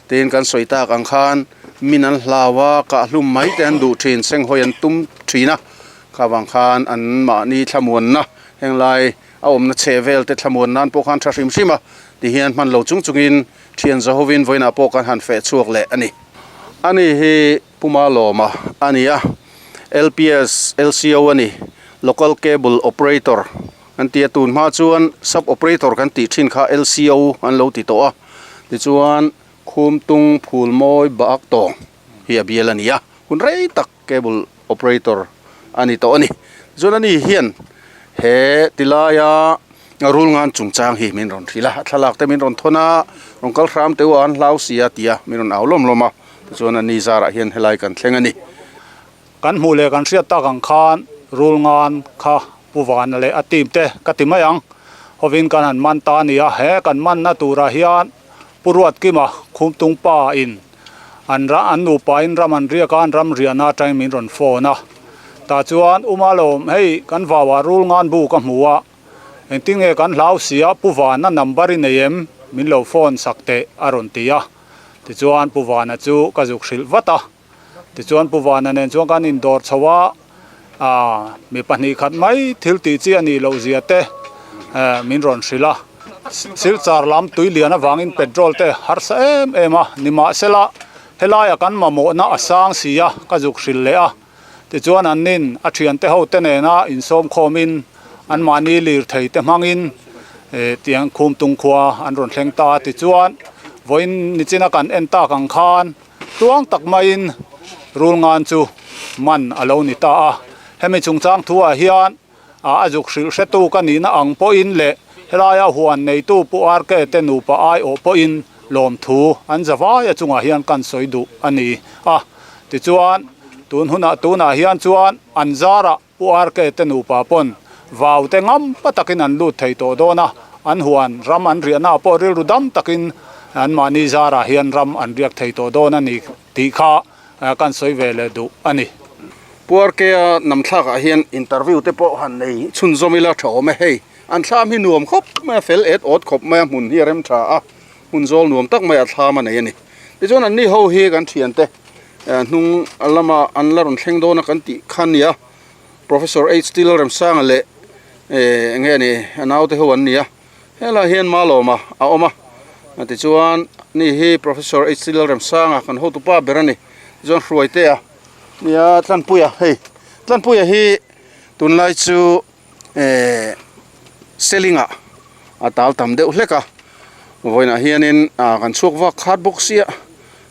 tin kan sawi tak ang khan. Min an hlau a, kah hlum mai te an duh thin, senghawi an tum thin a, kha vang khan an mahni thlamuanna henglai a awmna chhe vel te thlamuan nan pawh khan tha hrim hrim a, tihian hman lo chung chungin thian zahovin vawiinah pawh kan han feh chhuak leh a ni. Ani hi Puma Lawma a ni a, LPS LCO a ni, Local Cable Operator an ti a, tun hma chuan Sub Operator kan tih thin kha LCO an lo ti tawh a, tichuan Khumtung Phulmawi Bak Tawng hi a bial a ni a, hun rei tak cable operator a ni tawh a ni. Chuan ani hian he tilaia rul ngan chungchang hi min rawn hrilh a, a thlalak te min rawn thawn a, rawn kal hram teuh a an hlau si a tia min rawn au lawm lawm a, tichuan ani zarah hian helai kan thleng a ni. Kan hmuh leh kan hriat tak ang khan rul ngan kha Pu Vana leh a team te ka ti mai ang. Hovin kan han man ta a ni a, he kan manna turah hian Pu Ruatkima Khumtung pa in an ra an nupa in ram an riak a, an ram riahna atangin min rawn phone a. Tah chuan Uma lawm hei kan vauah rul ngan bu ka hmu a, engtin nge kan hlau si a Pu Vana number i nei em min lo phone sak teh a rawn ti a. Tichuan Pu Vana chu ka zuk hrilh vat a. Tichuan Pu Vana nen chuan kan indawr chho a, aah mi pahnih khat mai thil tih chi a nih loh zia te min rawn hrilh a. Silchar lam tui lian avangin petrol te harsa em em a, nimahsela helaia kan mamawhna a sang si a, ka zuk hrilh leh a. Tichuan an nin a thiante ho te nena insawm khawmin anmahni lirthei te hmangin tiang Khumtung khua an rawn thleng ta a. Tichuan vawiin nichina kan en tak ang khan, Tuang tak maiin rul ngan chu man a lo ni ta a. Hemi chungchang thuah hian a zuk hrilh hretu ka nihna ang pawhin leh helaia huan neitu Pu RK te nupa aiawh pawhin lawmthu an zavaia chungah hian kan sawi duh a ni a. Tichuan, tun hunah tunah hian chuan an zarah Pu RK te nupa pawn vau te ngam pa takin an lut thei tawh dawn a, an huan ram an riahna ah pawh rilru dam takin anmahni zarah hian ram an riak thei tawh dawn a ni tih kha kan sawi ve leh duh a ni. Pu RK a namthlak ah hian interview te pawh han nei chhunzawm ila tha awm e, hei an thlam hi nuam khawp mai a, fel et awt khawp mai a, hmun hi a rem tha a, hmun zawl nuam tak mai a thlam a nei a ni. Tichuan anni ho hi kan thiante hnung lama an la rawn thleng dawn a kan tih kha nia Professor HT Lalremsanga leh eng nge ni a naute ho an ni a helaiah hian Malawma a awm a tichuan ni hi Professor HT Lalremsanga kan hotupa ber a ni tichuan Hruaitea nia Tlanpuia hei Tlanpuia hi tunlai chu eh selling ah a tal tam deuh hlek a vawiinah hianin ah kan chhuak vak khat bawk sia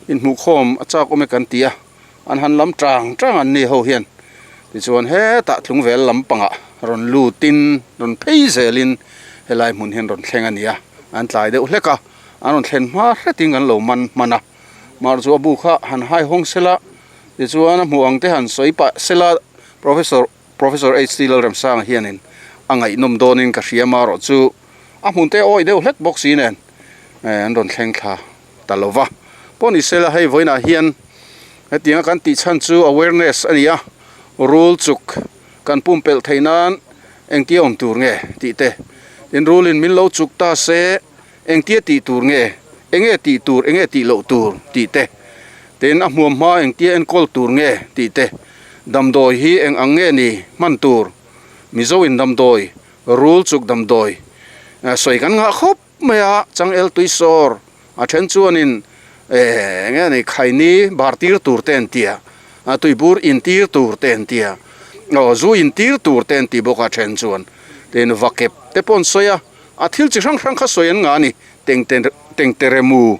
inhmuhkhawm a chak awm e kan ti a an han lam tang tang an ni ho hian tichuan hetah tlungvel lampangah rawn lutin rawn phei zelin helai hmun hian rawn thleng a ni a an tlai deuh hlek a an rawn thlen hma hretin kan lo man hman a mar chu a bu kha han hai hawng sela tichuan a hmuh ang te han sawi pah sela professor Professor HT Lalremsanga hianin a ngaihnawm dawnin ka hria marawh chu a hmun te awih deuh hlek bawk si nen an rawn thleng thla ta lo va. Pawh ni sela hei vawiinah hian hetianga kan tih chhan chu awareness a ni a, rul chuk kan pumpelh theih nan engtia awm tur nge tih te, tin rulin min lo chuk ta se engtia tih tur nge, enge tih tur enge tih loh tur tih te, tin a hmuam hma engtia enkawl tur nge tih te, damdawi hi eng ang nge ni hman tur, Mizo in damdawi, rul chuk damdawi sawi kan ngah khawp mai a, changel tui sawr a then chuanin eh enge ni khaini bar tir tur te an ti a, tuibur in tir tur te an ti a, aw zu in tir tur te an ti bawk a then chuan, tin vakep te pawh an sawi a. A thil chi hrang hrang kha sawi an ngah a ni, tengteremu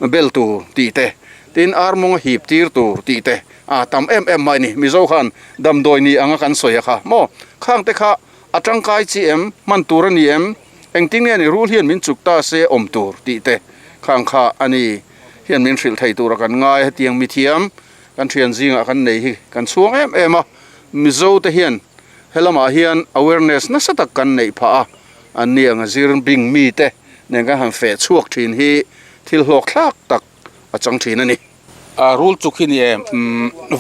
bel tur tih te, tin ar mawng a hip tir tur tih te, a tam em em mai a ni. Mizo khan damdawi ni anga kan sawi a kha maw? Khang te kha a tangkai chi em, hman tur a ni em, engtin nge ni rul hian min chuk ta se awm tur tih te khang kha a ni. hian min hrilh thei tura kan ngai a, hetiang mithiam kan thian zingah kan nei hi kan chhuang em em a, Mizo te hian helamah hian awareness nasa tak kan neih phah a, an ni ang a zir bing mite nen kan han feh chhuak thin hi thil hlawk thlak tak a chang thin a ni. A rul chuk hi ni e,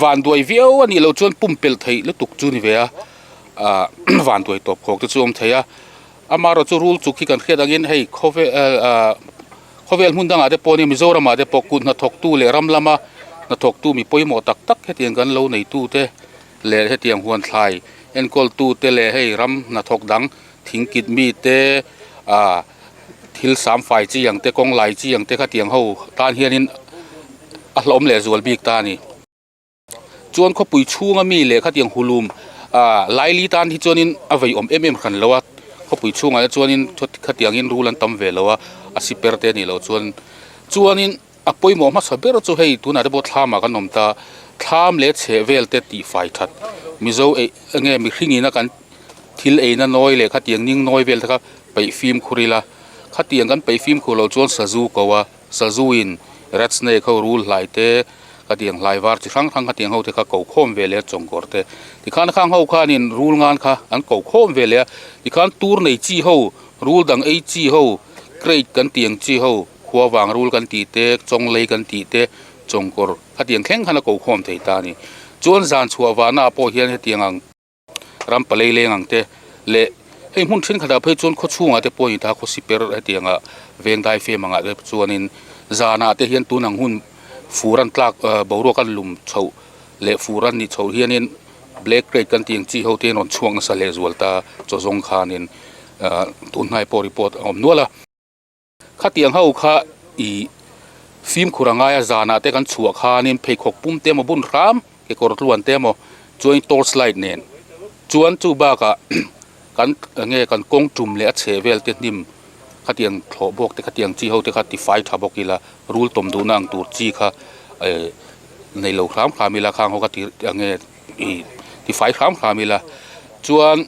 vanduai viau a nih loh chuan pumpelh theih lutuk chu ni ve a, vanduai tawp khawk te chu awm thei a, amaherawh chu rul chuk hi kan hriat angin hei khawvel khawvel hmun dangah te pawh nia Mizoramah te pawh kut hnathawktu leh ram lama hnathawktu mi pawimawh tak tak hetiang kan lo neitu te leh hetiang huan thlai enkawltu te leh hei ram hnathawk dang thingkit mi te ah thil sam fai chi ang te kawng lai chi ang te khatiang ho tan hianin a hlawm leh zual bik ta a ni. Chuan khawpui chhunga mi leh khatiang hulum ah laili tan hi chuanin a vei awm em em hran lo a, khawpui chhungah te chuanin khatiangin rul an tam ve lo a, a siper te anih loh chuan chuanin a pawimawh hmasa ber chu hei tunah te pawh thlam ah kan awm ta, thlam leh chheh vel te tih fai that mizo eih enge mihring ina kan thil eina nawi leh khatiang ning nawi vel te kha peih fimkhur ila khatiang kan peih fimkhur loh chuan sazu ko a. Sazuin rat snake ho rul hlai te, khatiang hlai var chi hrang hrang khatiang ho te kha ko khawm ve leh a chawngkawr te. Tikhan khang ho khanin rul ngan kha an ko khawm ve leh a, tikhan tur nei chi ho, rul dang ei chi ho, crate kan tih ang chi ho, khua vang rul kan tih te, chawnglei kan tih te, chawngkawr khatiang thleng khan a ko khawm thei ta a ni. Chuan zan chhuah vahnaah pawh hian hetiang ang. Ram palei leng ang te leh hei hmun thenkhatah phei chuan khaw chhungah te pawh a ni ta khaw siper hetianga veng dai fem angah te chuanin zanah te hian tun ang hun fur an tlak ah boruak an lum chhoh leh fur an nih chhoh hianin black crate kan tih ang chi ho te an rawn chhuak nasa leh zual ta chaw zawng khanin ah tun hnai pawh report a awm nual a. Khatiang ho kha ih fimkhur a ngai a zanah te kan chhuah khanin pheikhawk pum te emaw bun hram kekawr tluan te emaw chuan torch light nen chuan chu bakah kan enge kan kawng tum leh a chheh vel te hnim khatiang thlawh bawk te khatiang chi ho te kha tifai tha bawk ila rul tawm duhna ang tur chi kha eh nei lo hram hram ila khang ho kha ti enge ih tifai hram hram ila chuan.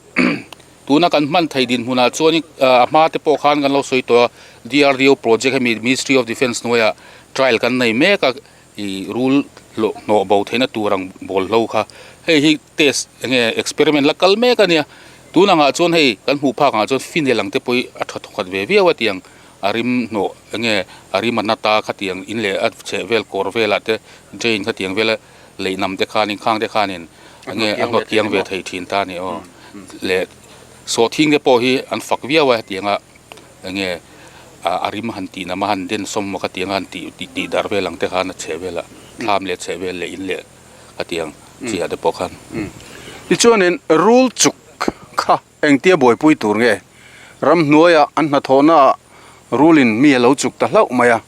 Tuna kan hman theih dinhmunah chuan a hma te pawh khan kan lo sawi tawh a, DRDO project hemi Ministry of Defence hnuaiah trial kan nei mek a, ih rul hlawh hnawh bo theihna tur ang bawl hlo kha hei hi test eng nge experiment la kal mek a nia. Tun angah chuan hei kan hmuh phak angah chuan phenyl ang te pawh hi a tha thawkhat ve viau a tiang a rim hnawh eng nge a rim a nata khatiang in leh a chheh vel kawr velah te drain khatiang vela leihnam te khanin khang te khanin enge a hnawt kiang ve thei thin ta a ni aw leh sawhthing te pawh hi an fak viau a hetianga enge a rim han tih nam a han den sawm maw khatianga han tih tih darh vel ang te khan a chheh vel a thlam leh chheh vel leh in leh khatiang chiah te pawh khan. Tichuanin rul chuk kha Engtia buaipui tur nge? Ramhnuaia an hnathawhnaah rulin mi a lo chuk ta hlauh mai a,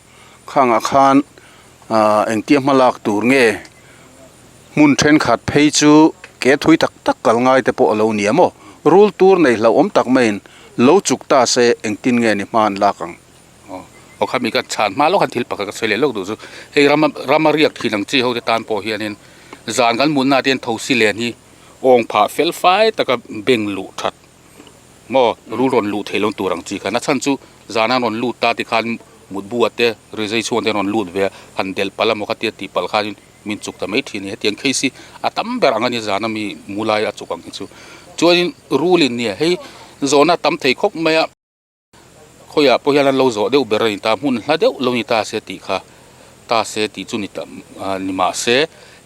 khangah khan engtia hma lak tur nge? Hmun thenkhat phei chu ke thui tak tak kal ngai te pawh a lo ni a maw? Rul tur nei hlauhawm tak maiin lo chuk ta se engtin nge ni hma an lak ang? Aw khami ka chhan hma lawk khan thil pakhat ka sawi leh lawk duh chu hei rama rama riak thin ang chi ho te tan pawh hianin zan kan mutna te hian thosi len hi Awng phah fel fai taka beng luh that maw rul rawn luh theih lo tur ang chi khan a chhan chu zana rawn lut ta tikhan mutbu ah te rizai chhuan te rawn lut ve a han delh palh a maw khatia tih palh khanin min chuk ta mai thin a ni hetiang case hi a tam ber ang a ni zana mi mu lai a chuk ang hi chu chuanin rul in nia hei zawhna a tam thei khawp mai a. Khawiah pawh hian an lo zawh deuh ber a ni ta, hmun hla deuh lo ni ta se tih kha ta se tih chu ni ta ni mah se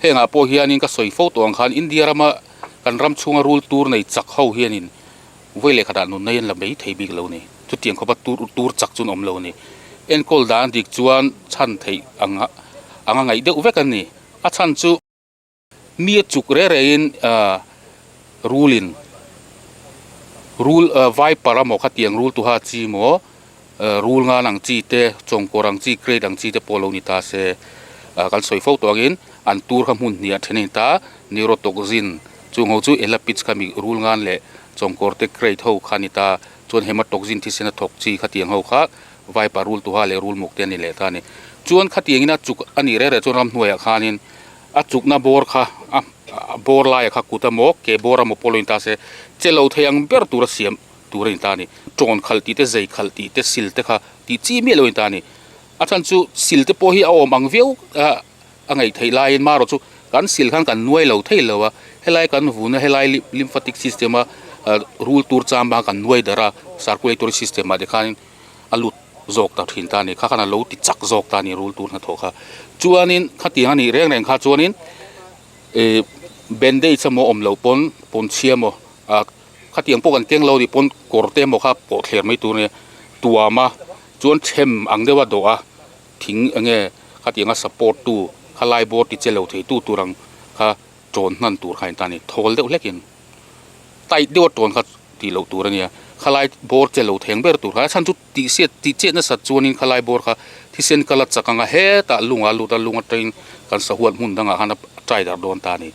hengah pawh hianin ka sawi fo tawh ang khan India rama kan ram chhunga rul tur nei chak ho hianin vawi leh khatah nunna hi an la mai thei bik lo ni, chutiang khawpa tur tur chak chu an awm lo a ni. Enkawl dan dik chuan chhan theih ang anga ngaih deuh vek a ni, a chhan chu. Mi a chuk reh reh in ah rul in rul ah viper a maw khatiang rul tuha chi maw ah rul ngan ang chi te chawngkawr ang chi crate ang chi te pawh lo ni ta se ah kan sawi fo tawh angin an tur kha hmun hnih ah then a ni ta neurotoxin chung ho chu elapids kha mi rul ngan leh chawngkawr te crate ho kha a ni ta chuan hematoxin thisen a thawk chi khatiang ho kha viper rul tuha leh rul muk te a ni leh ta a ni chuan khatiang in a chuk a nih reh reh chuan ramhnuaiah khanin. A chukna bawr kha a bawr laia kha kut emaw ke bawr emaw pawh lo in ta se che lo thei ang ber tura siam tur a ni ta a ni. Tawn khalh tih te, zei khalh tih te, sil te kha tih chi miah lo a ni ta a ni. A chhan chu sil te pawh hi a awm ang viau a a ngaih theih laiin marawh chu kan sil khan kan nuai lo thei lo a, helai kan vun a helai lymphatic system a rul tur cham bang kan nuai darh a circulatory system ah te khanin a lut zawk ta thin ta a ni kha khan a lo ti chak zawk ta a ni rul tur hnathawh kha. Chuanin khatiang a nih reng reng kha chuanin ih bandage emaw awm loh pawn pawnchhia emaw ah khatiang pawh kan keng lo nih pawn kawr te emaw kha pawh thler mai tur a nia tuam a chuan them ang deuh a dawh a thing eng nge khatianga support tu khalai bawr ti che lo thei tu tur ang kha tawn hnan tur kha a ni ta a ni thawl deuh hlek in tight deuh a tawn kha tih loh tur a nia khalai bawr che lo theng ber tur kha a chhan chu tih hriat tih chet nasat chuanin khalai bawr kha thisen kal a chak ang a hetah lung a lut a lung atangin kan sahuat hmun dangah khan a try darh dawn ta a ni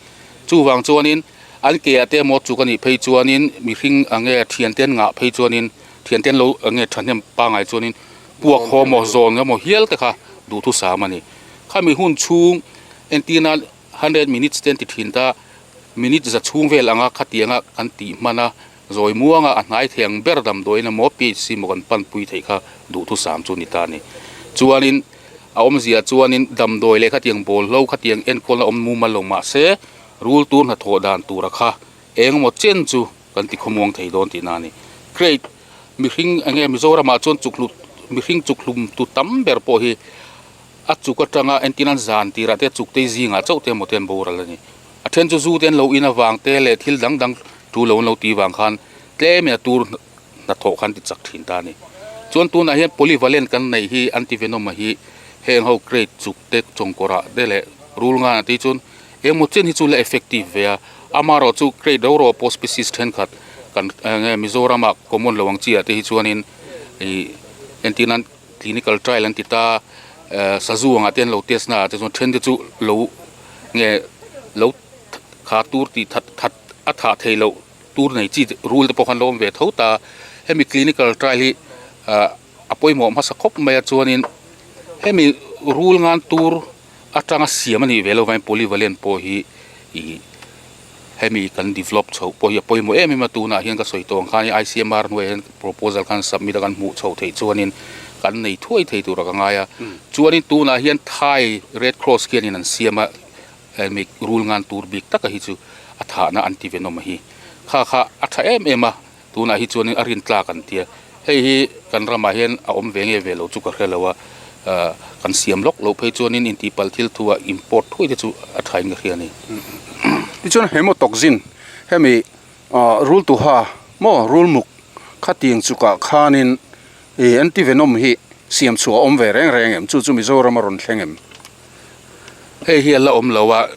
chuvang chuanin an ke ah te emaw chuk a nih phei chuanin mihring ang nge thiante an ngah phei chuanin thiante an lo ang nge thahnem pangai chuanin puak haw maw zawn emaw hial te kha duhthusam a ni khami hun chhung entirna hundred minutes te an ti thin ta minute za chhung vel anga khatianga kan tih hman a zawi muanga a hnai thei ang ber damdawiin emaw PHC maw kan panpui theih kha duhthusam chu a ni ta a ni chuanin a awmzia chuanin damdawi leh khatiang bawlhlo khatiang enkawlna awm mumal lo mahse rul tur hnathawh dan tura kha eng emaw chen chu kan ti khawmuang thei dawn tihna a ni. Crate mihring eng nge Mizoramah chuan chukhlum mihring chukhlum tu tam ber pawh hi a chuk atanga entir nan zan tirah te chuk te zingah chauh te emaw te an boral a ni. A then chu zu te an lo in avang te leh thil dang dang tu lo an lo tih vang khan tlemin a tur hnathawh khan ti chak thin ta a ni. Chuan tunah hian polyvalent kan neih hi antivenom a hi heng ho crate chuk te chawngkawrah te leh rul nganah te hi chuan Engmaw chen hi chu la effective ve a, amaherawh chu crate ro ro pawh species thenkhat kan eng nge Mizoram ah common lo ang chi ah te hi chuanin ih entir nan clinical trial an ti ta eh sazu ang ah te an lo test na ah te chuan then te chu lo nge lo kha tur tih that that a thah theih loh tur nei chi rul te pawh khan lo awm ve tho ta hemi clinical trial hi ah a pawimawh hmasa khawp mai a chuanin hemi rul ngan tur. Atanga siam a nih ve lo vangin polyvalent pawh hi ih hemi kan develop chhoh pawh hi a pawimawh em em a tunah hian ka sawi tawh ang khan ICMR hnuaiah hian proposal khan submit a kan hmuh chhoh theih chuanin kan nei thuai thei tur a ka ngai a chuanin tunah hian Thai Red Cross khianin an siam a hemi rul ngan tur bik taka hi chu a thahna antivenom a hi kha kha a tha em em a. Tunah hi chuanin a rin tlak an tia, hei hi kan ramah hian a awm ve nge ve lo chu ka hre lo a, kan siam lawk loh phei chuanin intihpalh thil thu ah import thuai te chu a tha in ka hria a ni. Tichuan hemotoxin hemi rul tuha maw rul muk khatiang chukah khanin antivenom hi siam chhuah a awm ve reng reng em? Chu chu Mizoram a rawn thleng em? Hei hi a la awm lo a.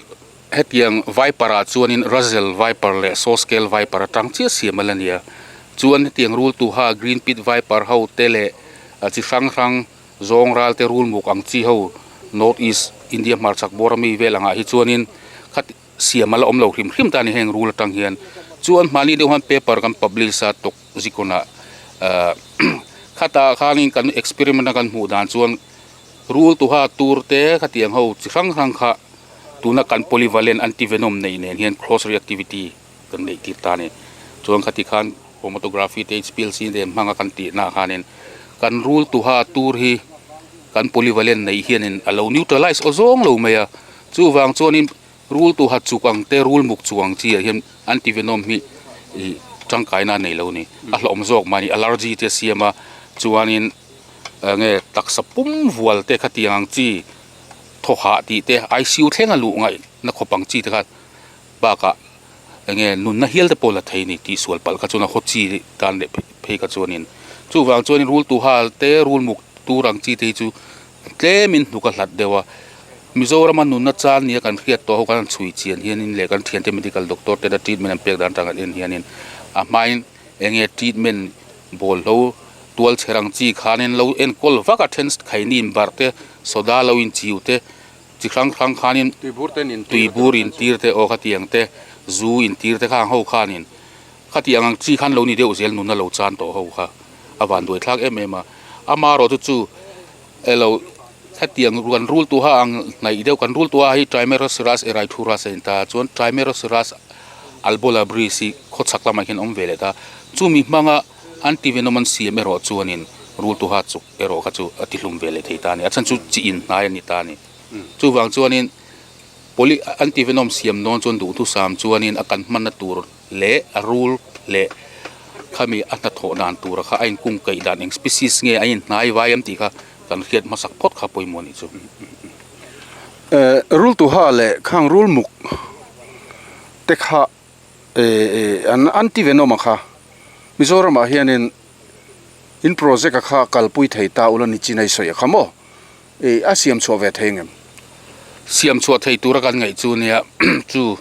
Hetiang viper ah chuanin Russell viper leh saw scale viper atang chiah siam a la nia. Chuan hetiang rul tuha green pit viper ho te leh chi hrang hrang zawng ral te rul muk ang chi ho North East India hmarchhak bawr ami vel angah hi chuanin kha siam a la awm lo hrim hrim ta a ni heng rul atang hian. Chuan hmahni deuh hian paper kan publish a tuk zikawnah ah khatah khanin kan experiment a kan hmuh dan chuan rul tuha tur te khatiang ho chi hrang hrang kha Tuna kan polyvalent antivenom neih nen hian cross reactivity kan neih tir ta a ni. Chuan khati khan chromatography te HPLC te hmanga kan tih naah khanin kan rul tuha tur hi kan polyvalent neih hianin a lo neutralize aw zawng lo mai a. Chuvang chuanin rul tuha chuk ang te rul muk chuk ang chi ah hian antivenom hi ih tangkaina a nei lo a ni. A hlauhawm zawk mah a ni allergy te a siam a chuanin eng nge taksa pum vual te khatiang ang chi. Thaw hah tih te ICU thleng a luh ngaih na khawp ang chi te kha bakah eng nge nunna hial te pawh la thei a ni tih sual palh kha chuan a haw chi tan leh phei kha chuanin chuvang chuanin rul tu hal te rul muk tur ang chi te hi chu tlemin hnuk a hlat deuh a Mizorama nunna chan nia kan hriat tawh ho khan an chhui chian hianin leh kan thiante medical doctor tena treatment an pek dan atang an en hianin a hmain eng nge treatment bawlhlo tual chher ang chi khanin lo enkawl vak a then khainin barh te Soda lo in chiu te, chi hrang hrang khanin tuibur in tir te aw khatiang te, zu in tir te kha ang ho khanin khatiang ang chi khan lo ni deuh zel nuna lo chan tawh ho kha a van duai thlak em em a. Amaherawhchu chu elo khatiang kan rul tuha ang hnaih deuh kan rul tuha hi Trimeresurus erythrurus a in ta chuan Trimeresurus albolabris hi khawchhak lamah hian a awm ve leh ta. Chumi hmanga antivenom an siam erawh chuanin. Rul tuha chuk erawh kha chu a tihlum ve leh thei ta a ni. A chhan chu chi in hnai a ni ta a ni. Chuvang chuanin poly antivenom siam dawn chuan duhthusam chuanin a kan hmanna tur leh a rul leh khami a hnathawh dan tura kha a inkung kaih dan eng species nge a inhnai vai em tih kha kan hriat hmasak phawt kha pawimawh a nih chu. Rul tuha leh khang rul muk te kha an antivenom a kha Mizoramah hianin in project a kha kalpui thei ta ula ni chin a i sawi a kha maw? Ih a siam chhuah ve thei ngem? Siam chhuah thei tura kan ngaih chu nia chu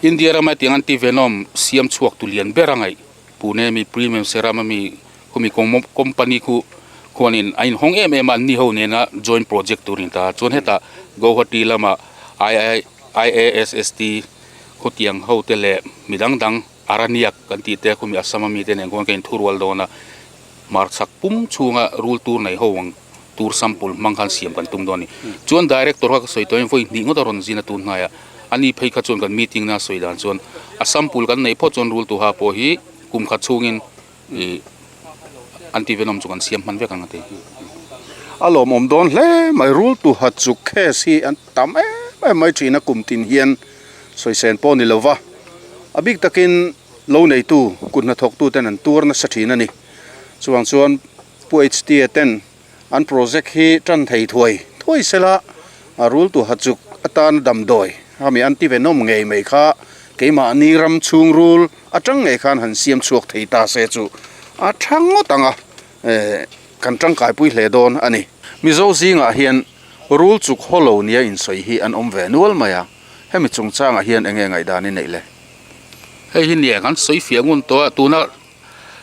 India rama hetiang antivenom siam chhuak tu lian ber a ngaih Pune mi Premium Serum a mi khumi company khu khuanin a inhawng em em a anni ho nena joint project tur a ni ta chuan hetah Guwahati lama IASST khawtiang ho te leh mi dang dang Araniak kan tih te khumi Assam a mite nen khuan ka inthurual dawn a, hmarchhak pum chhunga rul tur nei ho ang tur sample hmang khan siam kan tum dawn a ni. Chuan Director kha ka sawi tawh in vawi hnih ngawt a rawn zin a tun hnai a, ani phei kha chuan kan meeting na sawi dan chuan a sample kan neih phawt chuan rul tuha pawh hi kum khat chhungin Ih antivenom chu kan siam hman vek ang a ti. A lawmawm dawn hle mai, rul tuha chu case hi an tam em em mai thin a kum tin hian sawisên pawh ni lova, a bik takin lo neitu kut hnathawktu ten an tuar nasa thin a ni. Chuvang chuan Pu HTA ten An project hi tan thei thuai thuai sela a rul tu ha chuk atana damdawi ami an ti ve nawm ngei mai kha keimahni ram chhung rul atang ngei khan han siam chhuak thei ta se chu a tha ngawt ang a eh kan tangkaipui hle dawn a ni. Mizo zingah hian rul chuk haw lo nia insawi hi an awm ve nual mai a, hemi chungchangah hian enge ngaihdan i neih le? Hei hi nia kan sawi fiah ngun tawh a, tuna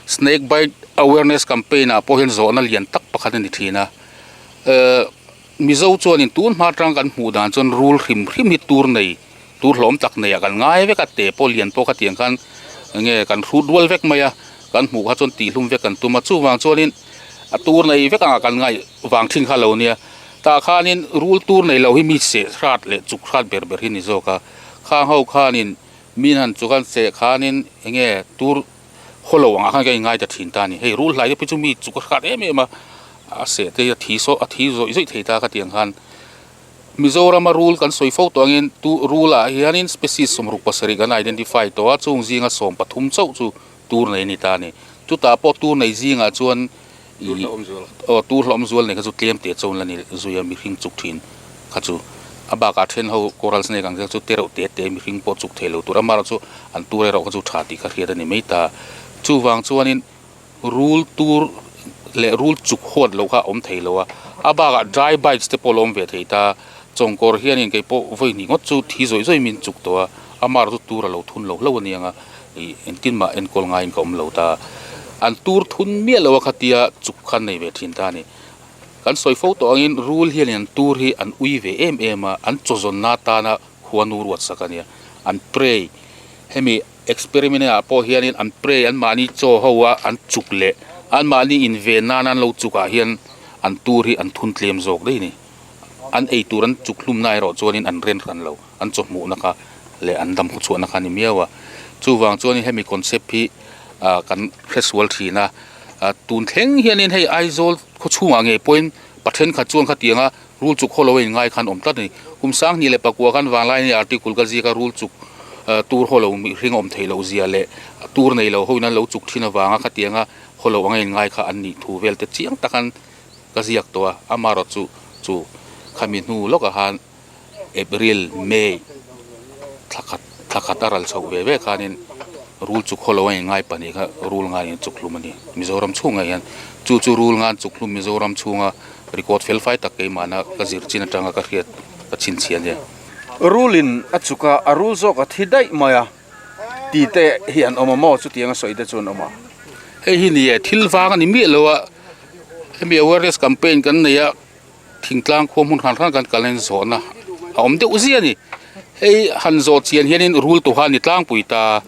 Snake bite awareness campaign ah pawh hian zawhna lian tak pakhat a ni thin a, ehh Mizo chuanin tun hma atang kan hmuh dan chuan rul hrim hrim hi tur nei tur hlawm tak nei ah kan ngai vek a, te pawh lian pawh khatiang khan enge kan hrut rual vek mai a, kan hmuh kha chuan tihhlum vek kan tum a, chuvang chuanin a tur nei vek ang ah kan ngaih vang thin kha lo nia, tah khanin rul tur nei lo hi mi seh hrat leh chuk hrat ber ber hi ni zawk a, khang ho khanin min han chuk an seh khanin enge tur Khaw lo angah khan ka inngai ta thin ta a ni. Hei rul hlai te phei chu mi chuk a hrat em em a, a seh te hi a thi saw a thi zawih zawih thei ta khatiang khan. Mizorama rul kan sawi fo tawh angin tu rul ah hianin species 67 kan identify tawh a, chung zinga 13 chauh chu tur nei a ni ta a ni. Chutah pawh tur nei zingah chuan Ih aw tur hlawm zual nei kha chu tlem teh chawn la ni zui a mihring chuk thin kha chu a bakah then ho coral snake ang te chu te reuh te te mihring pawh chuk thei lo tur amaherawh chu an tur erawh kha chu tha tih kha hriat a ni mai ta chuvang chuanin rul tur leh rul chuk huat loh kha a awm thei lo a a bakah dry bites te pawh la awm ve thei ta chawngkawr hianin kei pawh vawi hnih ngawt chu thi zawih zawih min chuk tawh a amaherawh chu tur a lo thun lo hlauh a ni ang a. Ih engtin mah enkawl ngaiin ka awm lo ta. An tur thun miah lo a khatia chuk khan nei ve thin ta a ni. Kan sawi fo tawh angin rul hianin an tur hi an ui ve em em a, an chawzawnna atana khuanu ruat sak a nia. An prey hemi experiment ah pawh hianin an prey anmahni chaw ho a an chuk leh anmahni inven nana an lo chuk ah hian an tur hi an thun tlem zawk daih a ni. An ei tur an chuk hlumna erawh chuanin an ren hran lo. An chawhmuhna kha leh an dam khawchhuahna kha a ni miau a, chuvang chuanin hemi concept hi ah kan hresual thin a, ah tun thleng hianin hei Aizawl khaw chhungah ngei pawhin pa thenkhat chuan khatianga rul chuk haw lo a inngai khan awm tlat a ni. Kum 2009 khan Vanglaini article ka ziak a rul chuk ah tur haw lo mihring a awm theih loh zia leh tur nei lo hoin an lo chuk thin avanga khatianga haw lo anga inngai kha an nih thu vel te chiang takan ka ziak tawh a, amaherawhchu chu chu khami hnu lawkah khan April, May thla khat thla khat a ral chhoh ve ve khanin rul chuk haw lo a inngai pahnih kha rul ngaiin chuk hlum a ni. Mizoram chhungah hian chu chu rul ngan chuk hlum Mizoram chhunga record fel fai tak keimahna ka zir chin atanga ka hriat ka chhinchhiah a nia. Rulin a chuk a, a rul zawk a thi daih mai a ti te hi an awm a maw? Chutianga sawi te chu an awm a. Hei hi ni e, thil vang a ni miah lo a, hemi awareness campaign kan nei a. Thingtlang khua hmun hran hran kan kal hian zawhna a awm deuh zia a ni. Hei han zawh chian hianin rul tuha a ni tlangpui ta.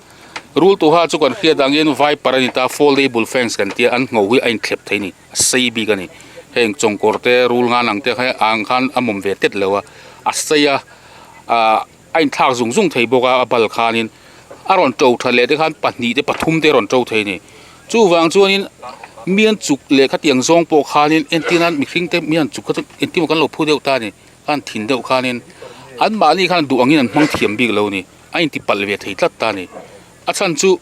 Rul tuha chu kan hriat angin viper a ni ta, foldable fangs kan tia an ngho hi a inthlep thei a ni, a sei bik a ni. Heng chawngkawr te, rul ngan ang te kha ang khan a mawm ve tet lo a, a sei a, ah a inthlak zung zung thei bawk a, a bal khanin a rawn to that leh te khan pahnih te pathum te a rawn to thei a ni. Chuvang chuanin mi an chuk leh khatiang zawng pawh khanin entir nan mihring te mi an chuk kha chu engtin emaw kan lo phu deuh ta a ni, kan thin deuh khanin anmahni khan duh angin an hmang thiam bik lo a ni, a intipalh ve thei tlat ta a ni. A chhan chu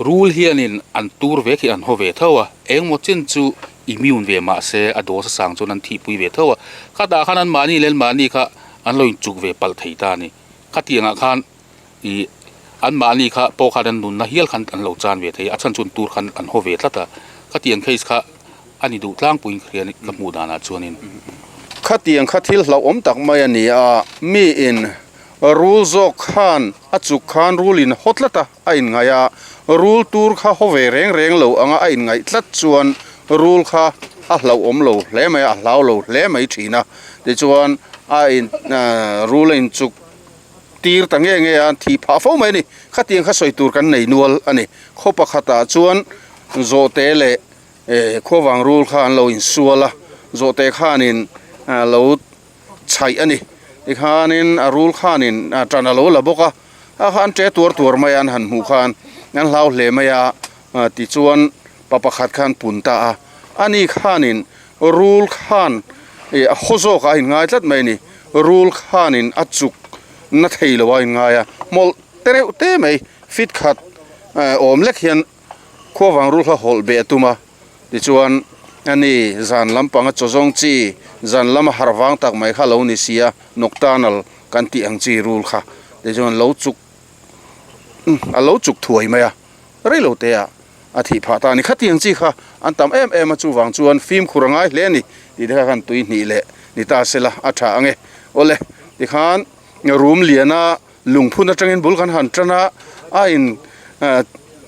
rul hianin an tur ve khi an haw ve tho a, engmaw chin chu immune ve mah se a dose sang chuan an thihpui ve tho a, khatah khan anmahni leh anmahni kha an lo inchuk ve palh thei ta a ni. Khatiangah khan ih anmahni kha pawh khan an nunna hial khan an lo chan ve thei a, a chhan chu an tur khan an haw ve tlat a, khatiang case kha a ni duh tlangpuiin ka hria a ni ka hmuh danah chuanin. Khatiang kha thil hlauhawm tak mai a ni a, miin rul zawk khan a chuk khan rul in haw tlat a, a inngaih a, rul tur kha haw ve reng reng lo anga a inngaih tlat chuan rul kha a hlauhawm lo hle mai a, a hlau lo hle mai thin a, tichuan a in rul a inchuk tir ta nge nge a, thih phah fo mai a ni. Khatiang kha sawi tur kan nei nual a ni. Khaw pakhatah chuan zawhte leh khuavang rul kha an lo insual a, zawhte khanin lo chhaih a ni. Tikhanin a rul khanin ṭan a lo la bawk a, a kha an ṭe tuar tuar mai a, an han hmuh khan an hlau hle mai a, tichuan pa pakhat khan pun ta a, ani khanin rul khan ih a haw zawk ah a inngai tlat mai a ni, rul khanin a chuk na thei lo a inngai a, hmawlh te reuh te mai fit khat awm lek hian khuavang rul kha hawlh beh a tum a, tichuan ani zan lampanga chaw zawng chi zan lama harh vang tak mai kha lo ni si a, nocturnal kan tih ang chi rul kha tichuan lo chuk a lo chuk thuai mai a. Rei lo te ah a thih phah ta a ni. Khatiang chi kha an tam em em a, chuvang chuan fimkhur a ngai hle a ni tih te kha khan tui hnih leh ni ta sela a tha ang e. Awle, tikhan room liana lungphun atangin bul kan han tan a, a in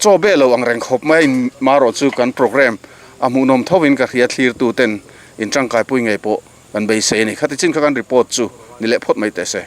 chaw beh lo ang reng khawp mai a in marawh chu kan programme a hmuhnawm tho in ka hria thlir tu ten in tangkaipui ngei pawh kan beisei a ni. Khati chin kha kan report chu ni leh phawt mai teh se.